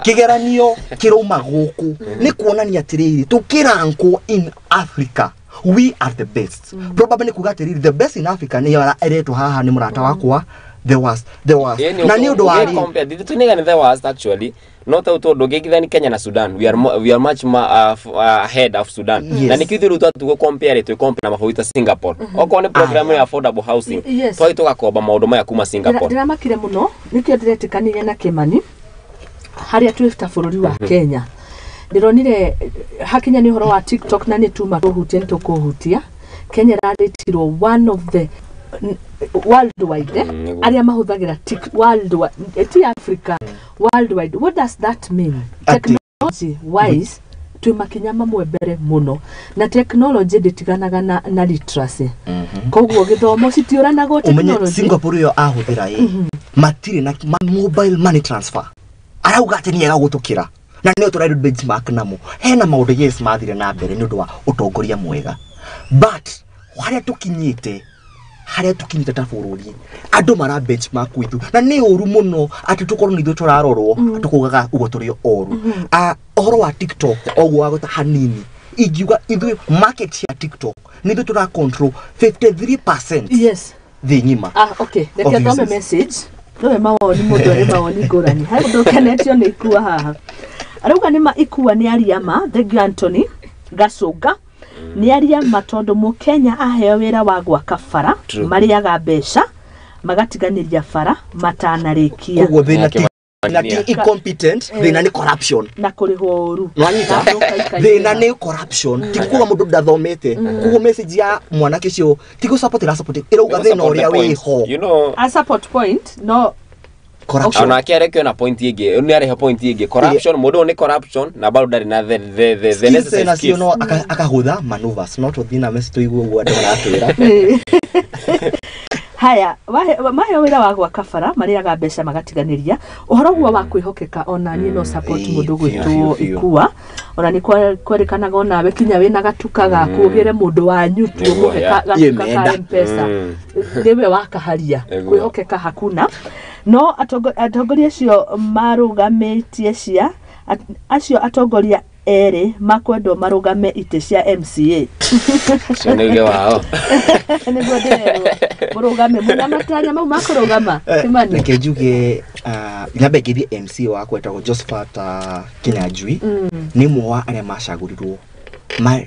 kigeranio kirauma guku ni kuonania atiriri tukirankwo in Africa we are the best. Probably kuga atiriri the best in Africa ni eretwo haha ni murata wakwa the worst na ni undu wa compare tunigani the worst actually not auto ndungigithani Kenya na Sudan we are much ahead of Sudan. Yes. Na nikithiru tu compare tu compare na mabũrũri ta Singapore okorwo ni program ya affordable housing. Yes. Twai tugakomba maundu maya kuma Singapore. Ndiramakire muno nikio ndiretikanirie na Kimani haria twĩ ta bũrũri wa Kenya. Ndironire hakinya ni uhoro wa TikTok na ni tuma tuhutie nitukuhutia Kenya ĩrarĩtirwo one of the worldwide aria mahuthagira worldwide ti Africa worldwide. What does that mean? Technology wise twi makinya mamwe mbere muno na technology nditiganaga na literacy. Koguo githomo citiuranagwo technology. Singapore yo ahuthira matire na mobile money transfer arauga ati ni gutukira na nio turairu benchmark namo hena maundu yes mathire na mbere ni undu wa utongoria mwega but haria tukinyite ta bũrũri andũ mara benchmark witũ na nĩ ũru mũno atĩ tũkorwo nĩ ithuĩ tũrarorwo tũkugaga ũguo tũrĩ oru. Ũhoro wa TikTok oguo wagũta hanini ingiuga ithuĩ market ya TikTok nĩ ithuĩ tũra control 53% yes thĩ ng'ima. Okay, reke thome message nowe mawoni mũndũ arĩ mawoni ngũrani harĩ mũndũ ũkenetio nĩ ikua haha arauga nĩ ma ikua nĩ ariama. Thank you Anthony Gacũnga nĩ aria matondu mukenya aheo wira wa gwaka bara mariaga mbeca magatiganĩria bara matanarĩkia. Koguo thĩna ti incompetent, thĩna nĩ corruption na kũrĩhwo ũru. Nwanyita thĩna nĩ corruption ti kuga mũndũ ndathomete. Koguo message ya mwanake ũcio ti gũ support ĩra support ĩrauga thĩna ũrĩa wĩho, you know, a support point no corruption. Ona arekio na point ingi ni arehe point ingi corruption mundu ni corruption na bado ndari na the necessary skills no akahutha maneuvers not thina message tuigue uguo andu maratwira. Haya maheo wira wa gwaka bara mariaga mbeca magatiganĩria ũhoro guo wa kwĩhokeka ona niĩ no support mũndũ gwĩtwo ikua ona nĩ kwerĩkanaga onawe kinya wĩna gatuka gaku ũgĩre mũndũ wanyu tu ũmũhe gatuka ka M-Pesa nĩwe wakaharia kwĩhokeka hakuna. No atongoria acio marũgamĩtie cia acio atongoria erĩ makwendwo marũgame itĩ cia MCA. Cio nĩ wao. Nĩguo ndĩrerwo mũrũgame mũna matanya mau makũrũgama Kimani. Reke njuge nyambe ngeithie MCA wakwa etagwo Josephat Kinyanjui nĩ ũmwe wa arĩa macagũrirwo ma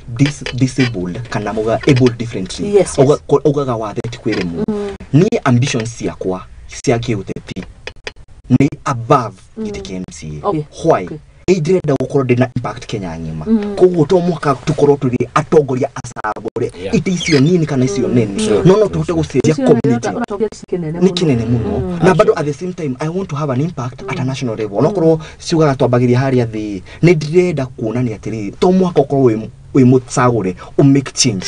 disabled kana muga able differently. Yes. Ugaga wathe ti kwĩremwo. Niĩ ambitions ciakwa cia kĩũteti nĩ above gĩtĩ kĩa MCA. Why? Nĩ ndĩrenda gũkorwo ndĩna impact Kenya ng'ima. Koguo to mũhaka tũkorwo tũrĩ atongoria acagũre itĩ icio nini kana icio nene no tũhote gũcenjia community nĩ kĩnene mũno na bado at the same time I want to have an impact at a national level. Onokorwo ciugaga twambagĩria harĩa thĩ nĩ ndĩrenda kuonania atĩrĩrĩ to mũhaka ũkorwo wĩ mũcagũre ũ make change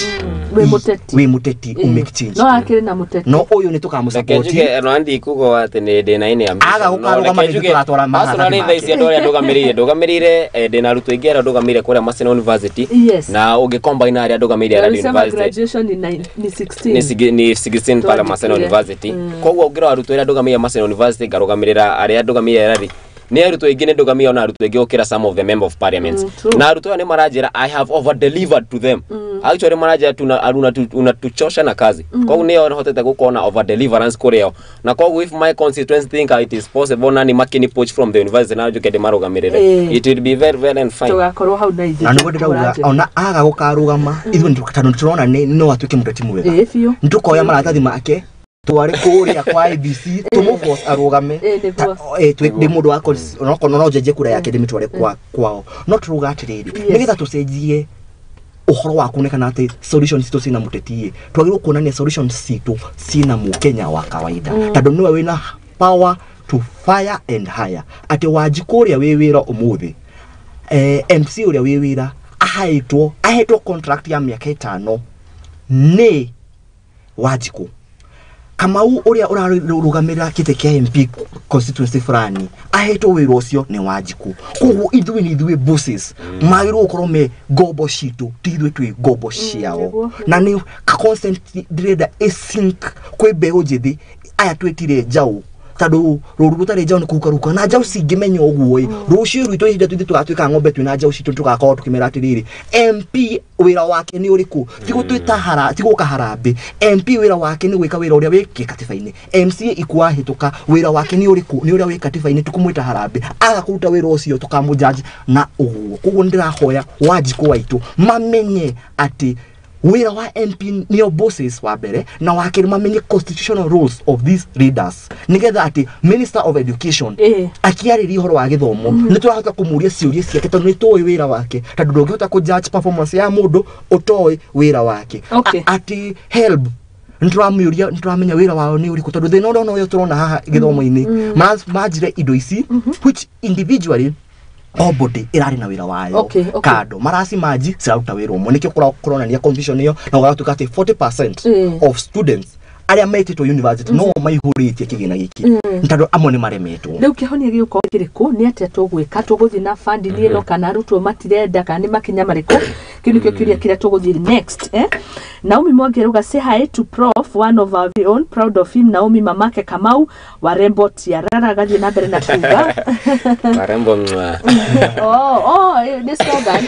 wĩ mũteti ũ make change no akĩrĩ na mũteti no ũyũ nĩ tũkamũsupport. Reke njuge no andi kugo atĩ nĩ ndĩna ine ambition aga gũkarũgama nĩ tũratwara marathathi make. Thaa ici andũ arĩa ndũgamĩrĩire ndĩna arutwo aingĩ arĩa ndũgamĩrĩire kũrĩa Maseno University na ũngĩ combine arĩa ndũgamĩrĩire arĩa university graduation ni 16 ni 16 pale Maseno University. Koguo ũngĩrora arutwo arĩa ndũgamĩrĩire Maseno University ngarũgamĩrĩra arĩa ndũgamĩrĩire arĩa nĩ arutwo aingĩ nĩ ndũgamĩrĩire ona arutwo aingĩ gũkĩra some of the member of parliament. Na arutwo aya nĩ maranjĩra I have over delivered to them. Actually maranjĩra unatuchosha na kazi. Koguo nĩo hotete gũkorwo na over deliverance kũrĩ o na koguo if my constituents think it is possible na nĩ makini poach from the university na njuke ndĩmarũgamĩrĩre it will be very well and fine. Tũgakorwo hau na ithuĩ na nĩguo ndĩrauga ona aga gũkarũgama ithuĩ tondũ tũrona nĩ no atuĩke mũteti mwega nĩ tũkoya maratathi make tware kũrĩa kwa IBC tũmũforce arũgame ndĩ mũndũ wa onokorwo no njenjie kura yake ndĩmĩtware kwao no tũrauga atĩrĩrĩ nĩgetha tũcenjie ũhoro wa kuonekana atĩ solutions citũ cina mũteti twagĩrĩirwo kuonania solutions citũ cina mũkenya wa kawaida tondũ nĩwe wĩna power to fire and hire atĩ Wanjikũ ũrĩa wĩ wĩra ũmũthĩ MC ũrĩa wĩ wĩra ahetwo contract ya mĩaka 5 nĩ Wanjikũ. Kamau ũrĩa ũrarũgamĩrĩra kĩtĩ kĩa MP constituency fulani ahetwo wĩra ũcio nĩ Wanjikũ. Koguo ithuĩ nĩ ithuĩ bosses magĩrĩirwo gũkorwo me ngombo citũ ti ithuĩ twĩ ngombo ciao na nĩ consent ndĩrenda ĩsink kwĩ mbeũ njĩthĩ aya twĩtire njaũ Tondũ rũru rũtarĩ njaũ nĩ kũhuka na njaũ cingĩmenya ũguo ĩ, rũciũ rwitũ ihinda tũithuĩ tũgatuĩka ng'ombe twĩna njaũ citũ tũgakorwo tũkĩmera atĩrĩrĩ, MP wĩra wake nĩ ũrĩkũ? Ti gũtwĩta hara, ti gũka harambĩ. MP wĩra wake nĩ gwĩka wĩra ũrĩa wĩ katiba-inĩ. MCA ikuahĩtũka wĩra wake nĩ ũrĩkũ? Nĩ ũrĩa wĩ katiba-inĩ, tũkũmwĩta harambĩ. Aga kũruta wĩra ũcio tũkamũjudge na ũguo. Koguo nĩndĩrahoya Wanjikũ waitũ mamenye atĩ wĩra wa MP nĩo bosses wa mbere, na wa kerĩ mamenye constitutional roles of these leaders, nĩgetha atĩ Minister of Education akĩarĩria ũhoro wa gĩthomo nĩ tũrahota kũmũria ciũria ciake tondũ nĩ tũĩ wĩra wake, tondũ ndũngĩhota kũ judge performance ya mũndũ ũtoĩ wĩra wake. Atĩ HELB nĩtũramĩũria, nĩtũramenya wĩra wao nĩ ũrĩkũ, tondũ thĩna ũrĩa ona ũyũ tũrona haha gĩthomo-inĩ manjire indo ici which individually o body ĩrarĩ na wĩra wayo kando maracimanji ciraruta wĩra ũmwe, nĩkĩo kũronania confusion ĩyo na gũgatuĩka atĩ 40% of students arĩa metĩtwo university no maihũrĩtie kĩgĩna gĩkĩ, nĩ tondũ amwe nĩ maremetwo. Rĩu kĩhonia gĩgũkorwo kĩrĩkũ? Nĩ atĩa tũgwĩka? Tũgũthiĩ na funding ĩno kana arutwo matirenda, kana nĩ makinya marĩkũ? Kĩu nĩkĩo kĩũria kĩrĩa tũgũthiĩ next, eh? Naomi Mwangi arauga, "Say hi to Prof, one of our very own, proud of him." Naomi mamake Kamau warembo Tiarara agathiĩ na mbere na kuga Warembo mwa. Oh, nĩ slogan.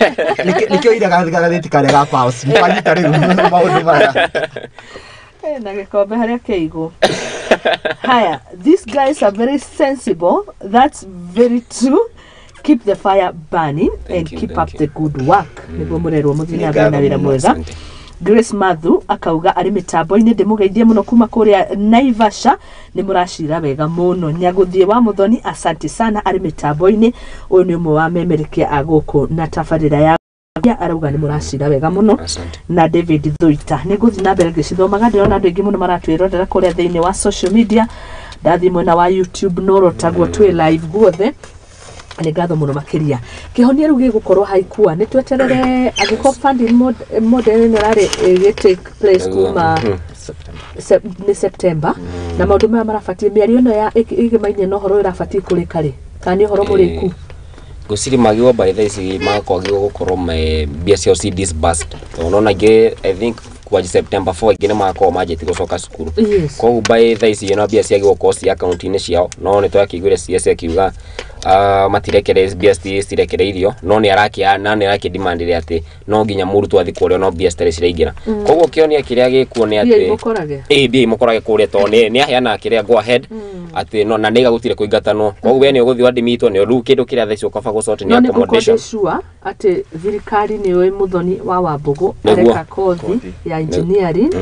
Nĩkĩo ira gathĩti karĩa ga Pulse mũkanyita rĩu maũndũ maya. Na gĩkombe harĩa kĩigũ. Haya, "These guys are very sensible." That's very true. "Keep the fire burning Thank and you, keep thank up you. the good work." Nĩguo mũrerwo mũthiĩ na mbere na wĩra mwega. Asante. Grace Mathu akauga arĩ mĩtambo-inĩ, ndĩmũgeithie mũno kuma kũrĩa Naivasha, nĩ mũracira wega mũno. Nyagũthiĩ wa Mũthoni, asante sana, arĩ mĩtambo-inĩ. Ũyũ nĩ ũmwe wa memerekia a gũkũ na tabarĩra ya arauga nĩ mũracira wega mũno. Asante. Na David Thuita, nĩ ngũthiĩ na mbere ngĩcithomaga. Ndĩrona andũ aingĩ mũno maratwĩrorera kũrĩa thĩinĩ wa social media. Ndathiĩ mwena wa YouTube norotagwo twĩ live guothe. Nĩ ngatho mũno makĩria. Kĩhonia rĩu gĩgũkorwo haikua nĩ tweterere angĩkorwo funding model ĩno ĩrarĩ ĩgĩ take place kuma nĩ September, na maũndũ maya marabatiĩ mĩario ĩno ya ĩgĩmainie na ũhoro ũyũ ĩrabatiĩ kũrĩka rĩ, kana nĩ ũhoro mũrĩku? Ngwĩciria magĩrwo by thaa ici magakwagĩrwo gũkorwo me mbia ciao ci disbursed, tondũ nona ingĩ, I think kwanjia September 4 ingĩ nĩ magakorwo manjĩtie gũcoka cukuru. Koguo by thaa ici ĩno mbia ciagĩrwo gũkorwo ci akaunti-inĩ ciao, no nĩ twakĩiguire CS akiuga matirekere mbia citirekereirio, no nĩ arakia na nĩ arakĩ demand atĩ no nginya mũrutwo athiĩ kũrĩa no mbia citarĩ ciraingĩra. Koguo kĩonia kĩrĩa gĩkuo nĩ mbia atĩ imũkorage. Ĩ mbia imũkorage kũrĩa, tondũ nĩ aheana kĩrĩa go ahead atĩ no na nĩiga gũtirĩ kũingatanwo, koguo we nĩ ũgũthiĩ wadmitwo. Nĩ rĩu kĩndũ kĩrĩa thaa ici ũkaba gũsort nĩ No nĩ ngũkorwo accommodation. ndĩ sure atĩ thirikari nĩ yũĩ Mũthoni wa Wambũgũ Nĩguo. areka kothi Kothi. ya engineering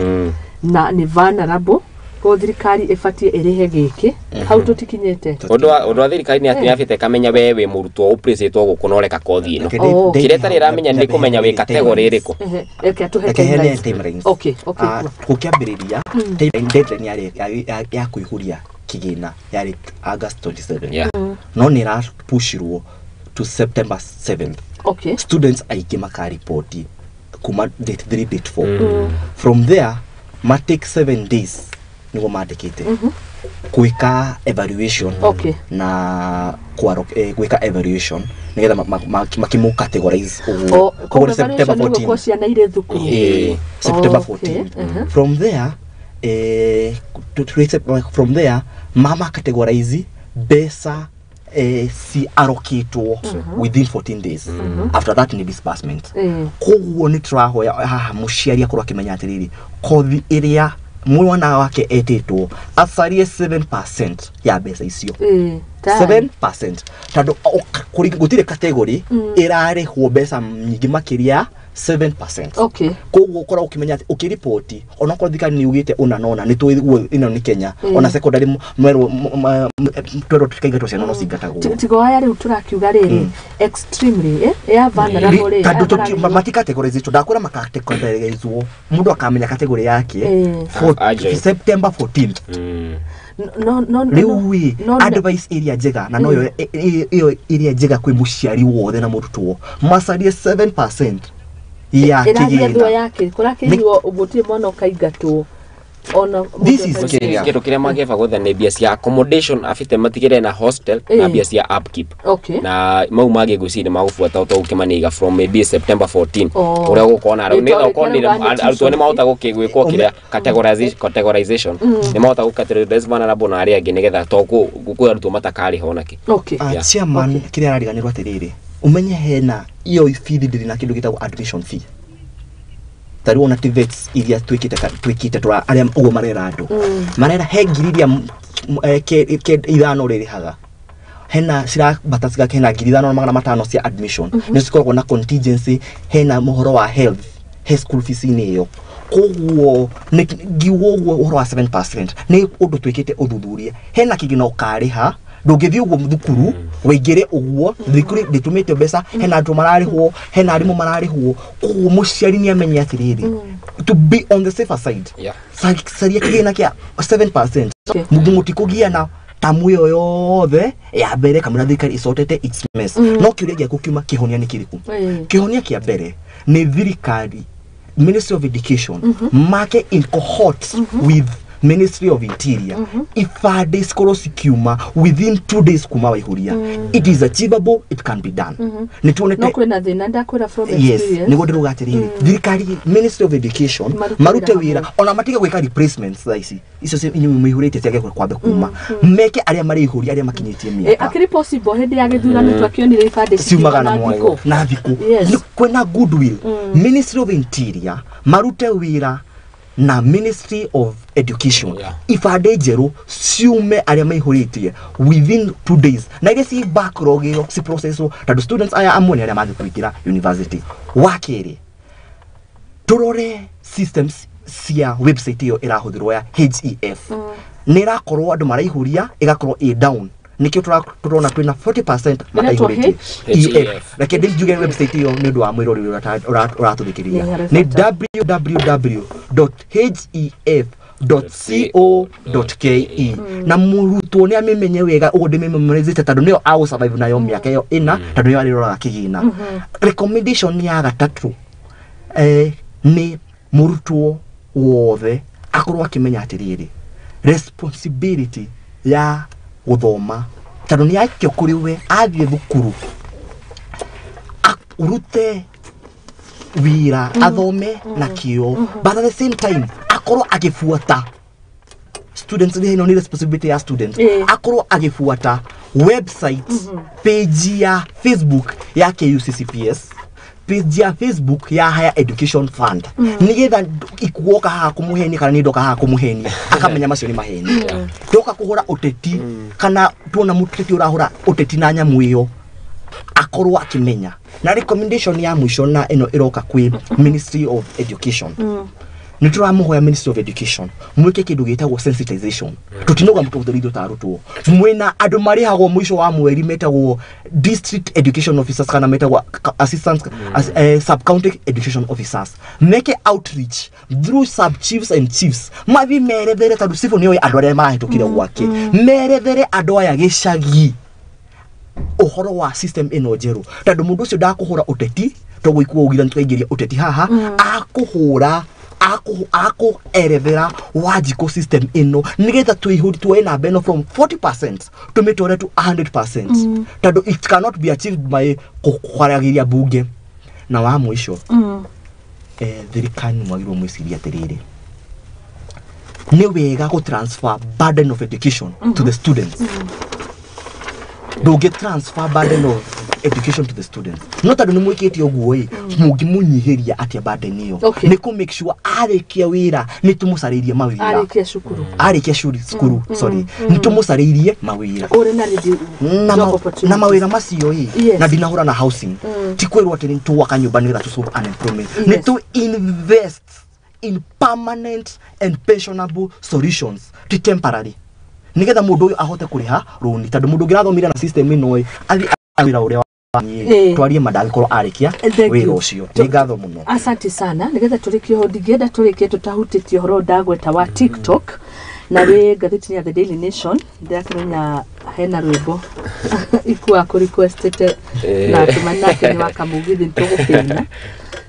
na nĩ vulnerable, koguo thirikari ĩbatiĩ ĩrĩhe gĩkĩ hau tũtikinyĩte. Ũndũ wa thirikari nĩ atĩ nĩ yabĩte ĩkamenya we wĩ mũrutwo ũprĩcĩtwo gũkũ na ũreka kothi ĩno. Oh. Kĩrĩa ĩtarĩ ĩramenya nĩ kũmenya wĩ category ĩrĩkũ. Ehe, reke atũhe Reke heane timelines. timelines. Okay. Gũkĩambĩrĩria deadline yarĩ ya kũihũria kĩgĩna yarĩ August 27, no nĩ ĩrapushirwo to September 7th. Students aingĩ makaripoti kuma date 3, date 4. From there ma take 7 days nĩguo mandĩkĩte gwĩka evaluation na gwĩka evaluation nĩgetha makĩmũ categorize ũguo. O, Koguo nĩ September evaluation nĩ 14. gũkorwo ciana irĩ thukuru. Eh, September 14. From there from there mama categorize mbeca ci allocatwo within 14 days. After that ni disbursement. Koguo nĩ tũrahoya haha mũciari akorwo akĩmenya atĩrĩrĩ, kothi ĩrĩa mwana wake etĩtwo acarie 7% ya mbeca icio. Tayari. 7%, tondũ gũtirĩ category ĩrarĩhwo mbeca nyingĩ makĩria 7%. Koguo ũkorwo ũkĩmenya atĩ ũkĩriboti onakorwo thirikari nĩ yugĩte ũna na ũna, nĩ tũĩ guo ĩno nĩ Kenya. Ona secondary mwerwo twerwo tũtikaingatwo, ciana no cingatagwo. Tigo aya rĩu tũrakiuga rĩrĩ extremely ya vulnerable rĩ, Tondũ aya mararĩhwo. Matikategorizĩtwo, ndakwĩra makategorizwo, mũndũ akamenya category yake Ajoin. September 14th. No Rĩu ĩ no, advice ĩrĩa njega na noyo ĩyo ĩrĩa njega kwĩ mũciari wothe na mũrutwo, macarie 7% ya ĩrathiĩ kĩgĩna. yake kũrakĩirwo gũtirĩ mwana ũkaingatwo. Ona This is Kenya. Kĩndũ kĩrĩa mangĩeba gwetha nĩ mbia cia accommodation afite matigĩrĩre na hostel na mbia cia upkeep. Okay. Na mau mangĩ ngwĩciria nĩ magũbuata o ta ũguo kĩmaniga from maybe September 14 Oh. ũrĩa gũkorwo na Ĩ, nĩgetha ũkorwo tondũ nĩ arutwo nĩ mahota gwĩkwo kĩrĩa categorization, nĩ mahota gũ categorize vulnerable na arĩa angĩ, nĩgetha to kwĩ arutwo matakarĩha onakĩ. Okay. Ah, Yeah. chairman, kĩrĩa arariganĩrwo atĩrĩrĩ, ũmenye hena iyo bithi ndĩrĩ na kĩndũ gĩtagwo admission fee. Ta rĩu ona TVETs iria twĩkĩte twĩkĩte tũra arĩa ũguo marera andũ marera he ngiri iria 5 rĩrĩhaga, hena cirabata cigake, hena 5,500 cia admission, nĩ cikoragwo na contingency, hena mũhoro wa health, he school fees inĩ ĩyo. Koguo nĩ ngiuga ũguo ũhoro wa 7% nĩ ũndũ twĩkĩte ũthuthuria, hena kĩgĩna ũkarĩha, ndũngĩthiĩ ũguo thukuru wĩingĩre ũguo, thukuru ndĩtũmĩte mbeca, hena andũ mararĩhwo, hena arimũ mararĩhwo. Koguo mũciari nĩ amenye atĩrĩrĩ, to be on the safer side, caria kĩgĩna kĩa 7%. Okay. Mũtikũgiana tamu ĩyo yothe ya mbere kamũira thirikari icotete its mess. No kĩũria gĩaku kiuma kĩhonia nĩ kĩrĩkũ? Kĩhonia kĩa mbere nĩ thirikari, Ministry of Education make in cohort with Ministry of Interior, ibandĩ cikorwo cikiuma within 2 days kuma waihũria. It is achievable, it can be done. Nĩ tuonete. No kwĩna thĩna, ndakwĩra from Yes. experience. Nĩguo ndĩrauga atĩrĩrĩ, thirikari, Ministry of Education Marute marute wĩra wĩra hamwe. Ona matige gwĩka replacements thaa ici, icio inyuĩ mũihũrĩtie ciage kwambe kuma, meke arĩa marĩihũria, arĩa makinyĩtie mĩaka. Akĩrĩ possible hĩndĩ ya gĩthurano twakĩonire ibandĩ Ciumaga na na mwanya thikũ. Na thikũ. Yes. Nĩ kwĩna goodwill. Ministry of Interior marute wĩra na Ministry of Education, ibandĩ njerũ ciume arĩa maihũrĩtie within 2 days, na iria ci backlog ĩyo ci processwo, tondũ students aya amwe nĩ arĩa mathiĩ kũingĩra university. Wa kerĩ, tũrore systems cia website ĩyo ĩrahũthĩrwo ya HEF, nĩ ĩrakorwo andũ maraihũria ĩgakorwo ĩ down, nĩkĩo tũrona twĩna 40% mataihũrĩtie. HEF. EF. Reke ndĩnjuge website ĩyo nĩ ũndũ wa mwĩrori ũrĩa ũratũthikĩrĩria. Nĩ Nĩ harĩ www.hef.co.ke, na mũrutwo nĩ amĩmenye wega ũguo ndĩmĩmemorizĩte, tondũ nĩyo agũ survive nayo mĩaka ĩyo ĩna, tondũ nĩyo arĩroraga kĩgĩna. Recommendation ya gatatũ, nĩ mũrutwo wothe akorwo akĩmenya atĩrĩrĩ, responsibility ya gũthoma tondũ nĩ aikio kũrĩ we, athiĩ thukuru urute wĩra, athome na kĩo, but at the same time akorwo agĩbuata students, ĩno nĩ responsibility ya students, akorwo agĩbuata website page ya Facebook ya KUCCPS, page ya Facebook ya Higher Education Fund, nigetha ikuoka haha kũmũhenia kana nĩ ndoka haha kũmũhenia, akamenya macio nĩ maheni. Ndoka kũhũra ũteti kana tuona mũteti ũrahũra ũteti na nyamũ ĩyo, akorwo akĩmenya. Na recommendation ya mũico, na ĩno ĩroka kwĩ Ministry of Education, nĩ tũramũhoya Ministry of Education mwĩke kĩndũ gĩtagwo sensitization. Tũtinauga mũtũhũthĩre ithuĩ ta arutwo, mwĩna andũ marĩhagwo mũico wa mweri metagwo district education officers kana metagwo assistant sub county education officers, meke outreach through sub chiefs and chiefs, mathiĩ merethere, tondũ cibũ nĩoĩ andũ arĩa marahĩtũkire gwake, merethere andũ aya gĩcagi ũhoro wa system ĩno njerũ, tondũ mũndũ ũcio ndakũhũra ũteti toguo ikuo ugira nĩtũraingĩria ũteti haha, akũhũra akũerethera Wanjikũ system ĩno nĩgetha tũihũri tuoe namba ĩno from 40% tũmĩtware to 100%, tondũ it cannot be achieved by kwaragĩria bunge. Na wa mũico, thirikari nĩ mwagĩrĩirwo mwĩcirie atĩrĩrĩ, nĩ wega gũ transfer burden of education to the students. Ndũngĩ transfer burden of education to the students, no tondũ nĩ mwĩkĩte ũguo ĩ, mũngĩmũnyihĩria atĩa burden ĩyo? Nĩ kũ make sure arĩkia wĩra nĩ tũmũcarĩirie mawĩra. Arĩkia cukuru. Arĩkia cukuru, sorry, nĩ tũmũcarĩirie mawĩra. Ũrĩ na ready Na job opportunities. na mawĩra macio ĩ, na ndinahũra na housing, ti kwĩrwo atĩ nĩ tũgwaka nyũmba nĩgetha tũ solve unemployment, nĩ tũ invest in permanent and pensionable solutions, ti temporary, nĩgetha mũndũ ũyũ ahote kũrĩha rũni, tondũ mũndũ ũngĩrathomire na system ĩno ĩ, athiĩ wĩra ũrĩa twarie ma ndangĩkorwo arĩkia Thank wĩra you. ũcio. Nĩ ngatho mũno. Asante sana. Nigetha tũrĩkie ũhoro, ndingĩenda tũrĩkie tũtahutĩtie ũhoro ndagweta wa TikTok na wĩ ngathĩti ya The Daily Nation. Ndĩrakĩmenya hena rwĩmbo ikua kũ-requestĩte na Kĩmani nake nĩ wa Kamũgithi, nĩtũgũkĩina,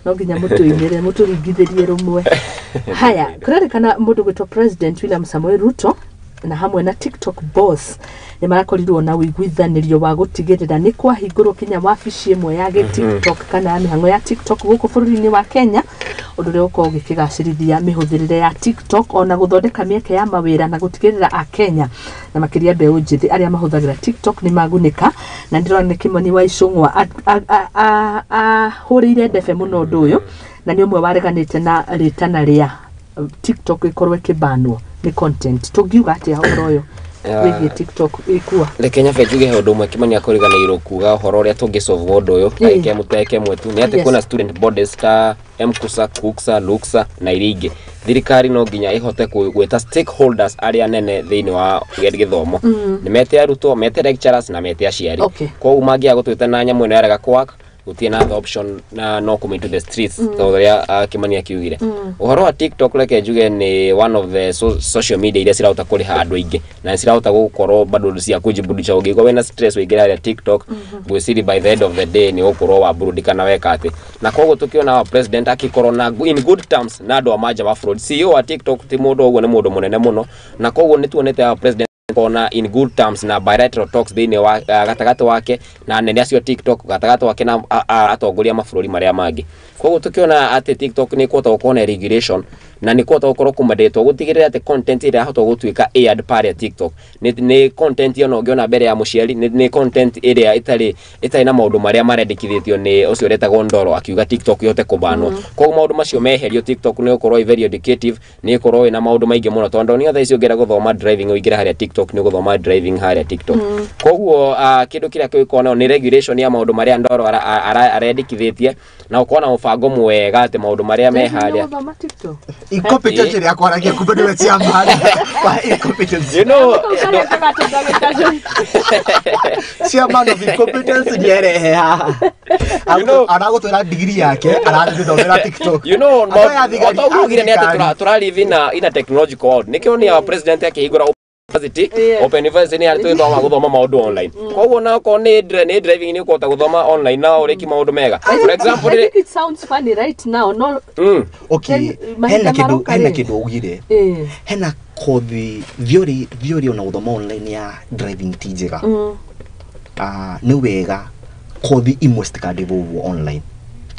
no nginya mũtũinĩre, mũtũringithĩrie rũmwe. Haya, kũrerĩkana mũndũ gwĩtwo President William Samoei Ruto na hamwe na TikTok boss nĩ marakorirwo na ũiguithanĩrio wa gũtigĩrĩra nĩ kwahingũrwo kinya wabici ĩmwe ya gĩ TikTok kana ya mĩhang'o ya TikTok gũkũ bũrũri-inĩ wa Kenya, ũndũ ũrĩa ũkorwo ũgĩkĩgacĩrithia mĩhũthĩrĩre ya TikTok ona gũthondeka mĩeke ya mawĩra na gũtigĩrĩra Akenya na makĩria mbeũ njĩthĩ arĩa mahũthagĩra TikTok nĩ magunĩka. Na ndĩrona nĩ Kĩmani wa Icũng'wa ahũrĩire ndebe mũno ũndũ ũyũ, na nĩ ũmwe wareganĩte na rĩtana rĩa TikTok ĩkorwo ĩkĩbanwo nĩ content. Tũngiuga atĩa ũhoro ũyũ wĩgiĩ TikTok ĩkua? Reke nyabe njuge he ũndũ ũmwe Kĩmani akũriganĩirwo kuga ũhoro ũrĩa tũngĩsolve ũndũ ũyũ ndagĩka ĩmwe ta ĩmwe tu, nĩ atĩ kwĩna student bodies ta MKUSA, KUCSA, LUCSA na iria ingĩ. Thirikari no nginya ĩhote gwĩta stakeholders arĩa nene thĩinĩ wa gĩthomo, nĩ mete arutwo, mete lecturers na mete aciari. Koguo mangĩaga gũtwĩta na nyamũ ĩno yarega kũwork, gũtirĩ na other option na no come into the streets, ta ũrĩa Kĩmani akiugire. Ũhoro wa TikTok, reke njuge nĩ one of the social media iria cirahota kũrĩha andũ aingĩ na cirahota gũkorwo bado cia kũjiburudisha. Ũngĩigua wĩna stress, ũingĩre harĩa TikTok, ngwĩciria by the end of the day nĩ ũgũkorwo waburudika na weka atĩ. Na koguo tũkĩona wa president akĩkorwo na in good terms na andũ a manja wa bũrũri, CEO wa TikTok ti mũndũ ũguo, nĩ mũndũ mũnene mũno, na koguo nĩ tuonete wa president kona in good terms na bilateral talks thĩinĩ wa gatagatĩ wake na anene acio TikTok, gatagatĩ wake na atongoria a mabũrũri marĩa mangĩ. Koguo tũkĩona atĩ TikTok nĩ kũhota gũkorwo na regulation na nĩ kũhota gũkorwo kũmandatwo gũtigĩrĩra atĩ content ĩrĩa yahota gũtuĩka aired parĩa TikTok nĩ content ĩyo ũngĩona mbere ya mũciari, nĩ content ĩrĩa ĩtarĩ na maũndũ marĩa marendekithĩtio nĩ ũcio ũretagwo Ndoro akiuga TikTok ihote kũbanwo. Koguo maũndũ macio meherio, TikTok nĩ gũkorwo ĩ very educative, nĩ ĩkorwo ĩna maũndũ maingĩ mũno, tondũ nĩ thaa ici ũngĩenda gũthoma driving, ũingĩre harĩa TikTok, nĩ ũgũthoma driving harĩa TikTok. Koguo kĩndũ kĩrĩa kĩgũkorwo nayo nĩ regulation ya maũndũ marĩa Ndoro arendekithĩtie na gũkorwo na mũbango mwega atĩ maũndũ marĩa me harĩa Gũthoma TikTok. Incompetence ĩrĩa akwaragia kumbe nĩwe chairman wa incompetence. You know, Chairman of incompetence nĩ erehe haha. Aragũtwĩra degree yake arathomera TikTok. You know, Andũ aya thigari- ugire nĩ atĩ thirikari. tũra live in a technological world. Nĩkĩo nĩ our president akĩhingũra university, open university, nĩ arĩ tũgĩthoma gũthoma maũndũ online. Koguo na okorwo nĩ driving, nĩ ũkũhota gũthoma online na ũrĩki maũndũ mega. For example, I think it sounds funny right now. No, Okay, Then, mahinda hena kĩndũ maroka hena rĩ. Kĩndũ ugire, hena kothi theory ona gũthoma online ya driving ti njega. Ah, nĩ wega kothi imwe citikadevolve online.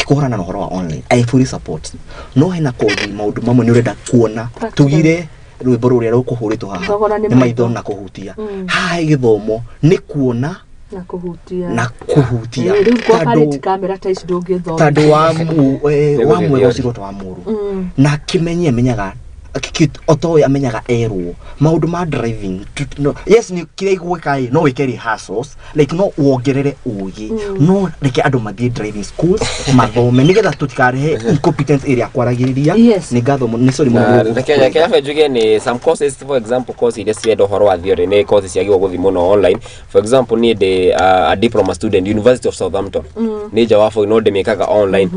Kũhũrana na ũhoro wa online, I fully support, no hena kothi maũndũ mamwe nĩ ũrenda kuona. Practical. Tugire rwĩmbo rũrĩa rũkũhũrĩtwo haha Thogora nĩ nĩ maitho maitho. na kũhutia. Haha gĩthomo nĩ kuona na kũhutia. Na kũhutia. Rĩu kwa Tondũ- parity camera ta ici ndũngĩthoma. Tondũ wa Nĩ wa gũthiĩ mwega theory. ũcirwo ta wa mũru na kĩmenyi amenyaga otoĩ amenyaga erwo maũndũ ma driving no, yes, nĩ kĩrĩa igwĩka ĩ no wĩke rehearsals, like no wongerere ũgĩ, no reke andũ mathiĩ driving schools mathome nĩgetha tũtikarehe incompetence ĩrĩa kwaragĩrĩria. Nĩ ngatho mũno, nĩ sorry mũno Na nĩ reke nyabe njuge nĩ some courses, for example course iria cirenda ũhoro wa theory, nĩ courses ciagĩrĩirwo gũthiĩ mũno online. For example, niĩ ndĩ a diploma student, University of Southampton, nĩ nja wa bũrũri no ndĩmĩkaga online,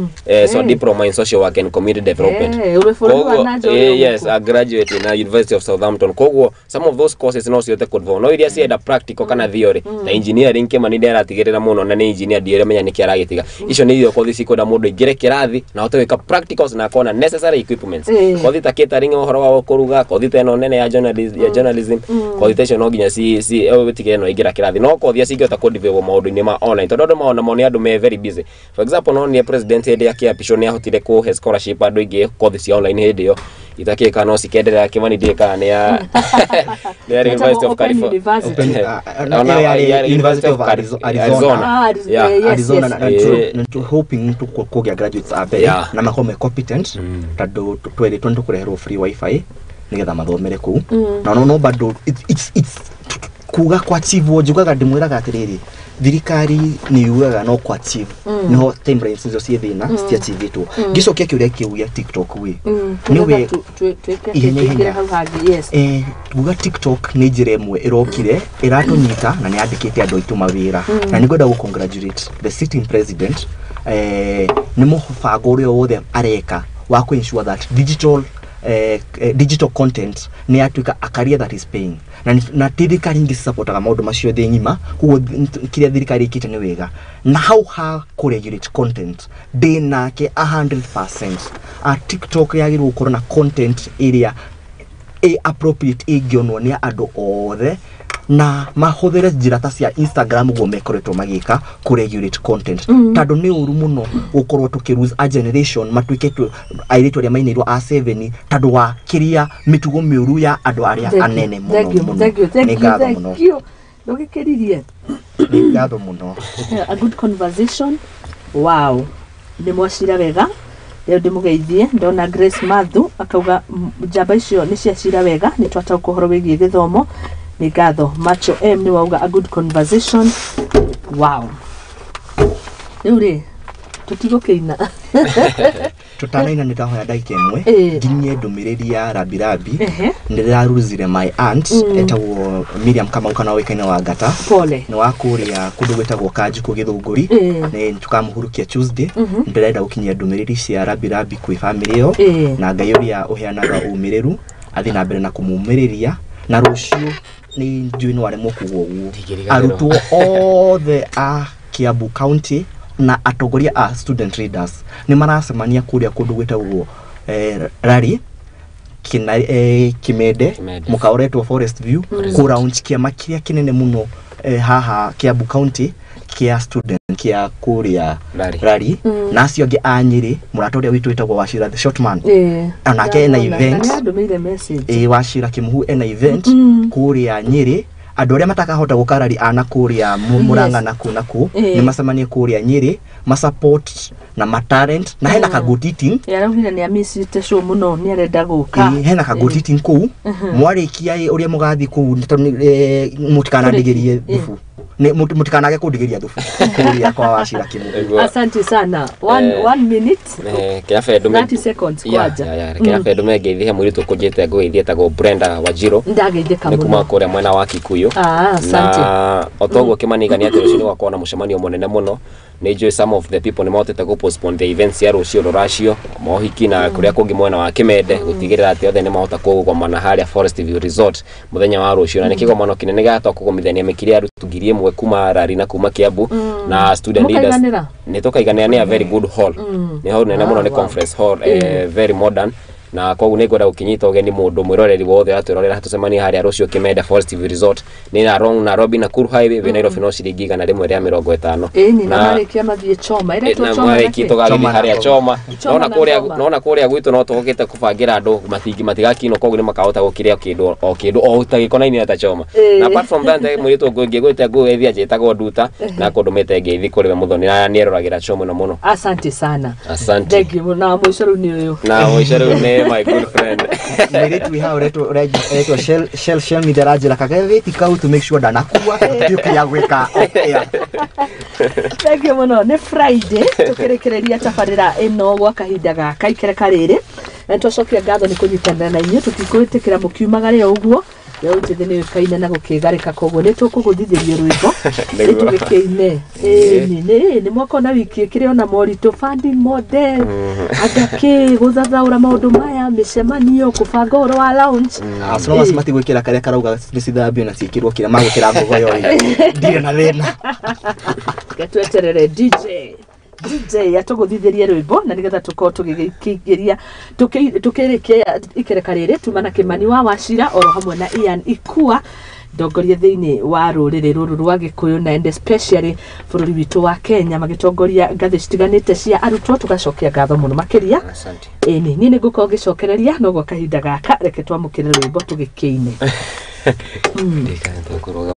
so diploma in social work and community development. Ũrĩ bũrũri wa Koguo, na nja ũrĩ yes, gũkũ. a graduate na University of Southampton. Koguo some of those courses no cihote kũdevelop, no iria cienda practical kana theory ta engineering, Kĩmani ndĩratigĩrĩra mũno na nĩ engineer, ndiramenya nĩkĩ aragĩtiga. Icio nĩ irio kothi cikwenda mũndũ aingĩre kĩrathi na ahote gwĩka practicals na akona necessary equipments. Kothi ta catering, ũhoro wa kũruga, kothi ta ĩno nene ya journalism, kothi ta icio no nginya ci wĩtigĩre no aingĩra kĩrathi, no kothi iria cingĩhota kũdevelop maũndũ-inĩ ma online, tondũ andũ maona mo nĩ andũ me very busy. For example, no nĩ president hĩndĩ akĩapishwo nĩ ahotire kũhe scholarship andũ aingĩ kothi cia online. Hĩndĩ ĩyo itakĩka no cikenderera. Kĩmani, ndiĩ kana nĩ ya University of Open California. University. Open, Ona- ĩyo yarĩ yarĩ University of Arizona. Ah, Yeah. yes, Arizona yes. na hoping kũgĩa graduates a mbere na makorwo me competent, tondũ twerĩtwo nĩ tũkũreherwo free wifi nĩgetha mathomere kũu, na no bado it's kuga kwa achieve, njugaga ndĩmwĩraga atĩrĩrĩ, thirikari nĩ yugaga no kwa achieve niho timelines icio ciĩ thĩna citiachivĩtwo. Ngĩcokia kĩũria kĩu gĩa TikTok wĩ nĩ we Twĩke ihenya twĩkĩre ihenya. hau hangĩ, yes. Kuga TikTok nĩ njĩra ĩmwe ĩrokire ĩratũnyita na nĩ yandĩkĩte andũ aitũ mawĩra, na nĩ ngwenda gũ congratulate the sitting president nĩ mũbango ũrĩa wothe areka wa kũ ensure that digital Digital content nĩ yatuĩka a career that is paying, na ti thirikari ingĩ cisapotaga maũndũ macio thĩ ng'ima. Koguo kĩrĩa thirikari ĩkĩte nĩ wega, na hau ha kũ regulate content ndĩ nake 100%. A TikTok yagĩrĩirwo gũkorwo na content ĩrĩa ĩ appropriate, ĩngĩonwo nĩ andũ othe, na mahũthĩre njĩra ta cia Instagram ũguo mekoretwo magĩka kũ regulate content, tondũ nĩ ũru mũno gũkorwo tũkĩ lose a generation, matuĩke airĩtu arĩa mainĩirwo a 7 tondũ wa kĩrĩa mĩtugo mĩũru ya andũ arĩa anene mũno mũno. Thank Nĩ you. ngatho mũno. Thank you, ndũgĩkĩririe. Nĩ ngatho mũno. A good conversation, wow, nĩ mwacira wega. Rĩu ndĩmũgeithie, ndona Grace Mathu akauga, "Njamba icio nĩ ciacira wega, nĩ twataũka ũhoro wĩgiĩ gĩthomo." Nĩ ngatho. Macho M nĩ wauga a good conversation, wow. Rĩu rĩ, tũtigũkĩina. Tũtanaina, nĩ ndahoya ndagĩka ĩmwe nginyie ndũmĩrĩri ya rabirabi. Nĩ ndĩraruzire my aunt etagwo Miriam Kamau, kana ũĩkaine wa Ngata. Pole. Nĩ wa kũrĩa kũndũ gwĩtagwo Kanjikũ Gĩthũngũri. Nĩ tũkamũhurukia Tuesday. Ndĩrenda gũkinyia ndũmĩrĩri cia rabirabi kwĩ famĩlĩ ĩyo, na Ngai ũrĩa ũheanaga ũmĩrĩru athiĩ na mbere na kũmũmĩrĩria. Na rũciũ nĩ njũĩ no aremwo kuga ũguo, Ndingĩriganĩrwo. Arutwo othe a Kiambu County na atongoria a student leaders nĩ maracemania kũrĩa kũndũ gwĩtagwo Rari kina, Kimende. Kimende. Mũkaũretwo Forest View, kũ launch kĩama kĩrĩa kĩnene mũno haha Kiambu County kĩa student kĩa kũrĩa Rari. Rari. Na acio angĩ a Nyĩrĩ, mũrata ũrĩa witũ wĩtagwo Wachira the short man, onake ena event. Nĩ andũmĩire message. Ĩ, Wachira Kĩmuhu ena event kũrĩa Nyĩrĩ. Andũ arĩa matakahota gũka rari ana kũrĩa Mũrang'a na kũ na kũ, nĩ macemanie kũrĩa Nyĩrĩ, masupport na matalent, na hena ka good eating. Araugire nĩ amicite show mũno, nĩ arenda gũka. Ĩ, hena ka good eating kũu. Mwarĩkia ĩ, ũrĩa mũgathiĩ kũu nĩ tondũ mũtikanandigĩrie thubu. Nĩ mũtikanage kũndigĩria thubu kũrĩa kwa Wachira Kĩmuhu. Nĩguo. Asante sana. One, 1 minute. Kĩrabe ndũme 30 seconds kwanja. Ya, kĩrabe ndũme ngeithie mũirĩtu ũkũnjĩte ngũgeithie etagwo Brenda Wajiro. Ndageithĩka Nĩ kuma mũno. kũrĩa mwena wa Kikuyu. Ah, asante. Na o toguo kĩmanigania atĩ rũciũ nĩ gwakorwo na mũcemanio mũnene mũno. Nĩ njũĩ some of the people nĩ mahotete gũ postpone the events cia rũciũ, rũracio, mohiki na kũrĩa kũngĩ mwena wa Kĩmende, gũtigĩrĩra atĩ othe nĩ mahota kũgomana harĩa Forest View Resort mũthenya wa rũciũ. Na nĩ kĩgomano kĩnene gĩgatoka kũgomithania mĩkiri ya arutwo 1000 kuma Rari na kuma Kiambu na student leaders. Mũkaiganĩra? Nĩ tũkaiganĩra. Nĩ a very good hall, nĩ hall nene mũno, nĩ Ah, wow. conference hall, very modern, na koguo nĩ ngwenda gũkĩnyita ũgeni mũndũ mwĩroreri wothe ũratwĩrorera, tũcemanie harĩa rũciũ Kĩmende Forest View Resort. Nĩ along Nairobi Nakuru Highway, wĩ Nairobi no ciringi 150. Ĩni na marĩkia mathiĩ choma ĩretwo Na choma na marĩki kĩ? tũgathiĩ Choma na harĩa ngoma. choma. Choma Nona na kũrĩa, ngoma. nona kũrĩa gwitũ no tũhũkĩte kũbangĩra andũ matingi matigakinwo, koguo nĩ makahota gũkĩrĩa kĩndũ o kĩndũ o ta gĩkonainĩ ta choma. Na apart from that, mũirĩtu ũngĩ ngwĩte ngũgeithia njĩtagwo Nduta, na kũndũmĩte ngeithi kũrĩ we Mũthoni, na nĩeroragĩra show mũno mũno. Asante sana. Asante. Thank you. Na mũico rĩu nĩ ũyũ. Na mũico rĩu nĩ my good friend. Mũirĩtu wĩ hau ũretwo Shell Shell Media, aranjĩra kagathĩti kau to make sure ndanakua tuĩke ya gwĩka off air. Thank you mũno. Nĩ Friday, tũkĩrĩkĩrĩria tabarĩra ĩno gwa kahinda gaka ikereka rĩrĩ, na nĩtwacokia ngatho nĩ kũnyitanĩra na inyuĩ. Tũtikwĩtĩkĩra mũkiumagare o ũguo. Rĩu njĩthĩ nĩ yũĩkaine na gũkĩgarĩka, koguo nĩ tũkũgũthithĩrio rwĩmbo Nĩguo. tũgĩkĩine. Ĩni nĩ mwaka ona wiki ĩkĩrĩ ona moritũ, funding model, anga kĩ gũthathaũra maũndũ maya, mĩcemanio, kũbanga ũhoro wa lounge. As long as matigwĩkĩra karĩa karauga nĩ cithambio na ciĩkĩrwo kĩrĩa magwĩkĩra ngogoyo rĩ, ndirĩ na thĩna. Reke tweterere DJ atũgũthithĩrie rwĩmbo, na nĩgetha tũkorwo tũgĩkĩingĩria tũkĩrĩkia ikereka rĩrĩ. Tuma na Kĩmani wa Wacira oro hamwe na Ian Ikua, ndongoria thĩinĩ wa rũrĩrĩ rũrũ rwa Gĩkũyũ na and especially bũrũri witũ wa Kenya, magĩtongoria ngathĩ citiganĩte cia arutwo. Tũgacokia ngatho mũno makĩria. Asante. Ĩni niĩ nĩ ngũkorwo ngĩcokereria, no gwa kahinda gaka reke twamũkĩre rwĩmbo tũgĩkĩine. Ndikana tũkũrũga.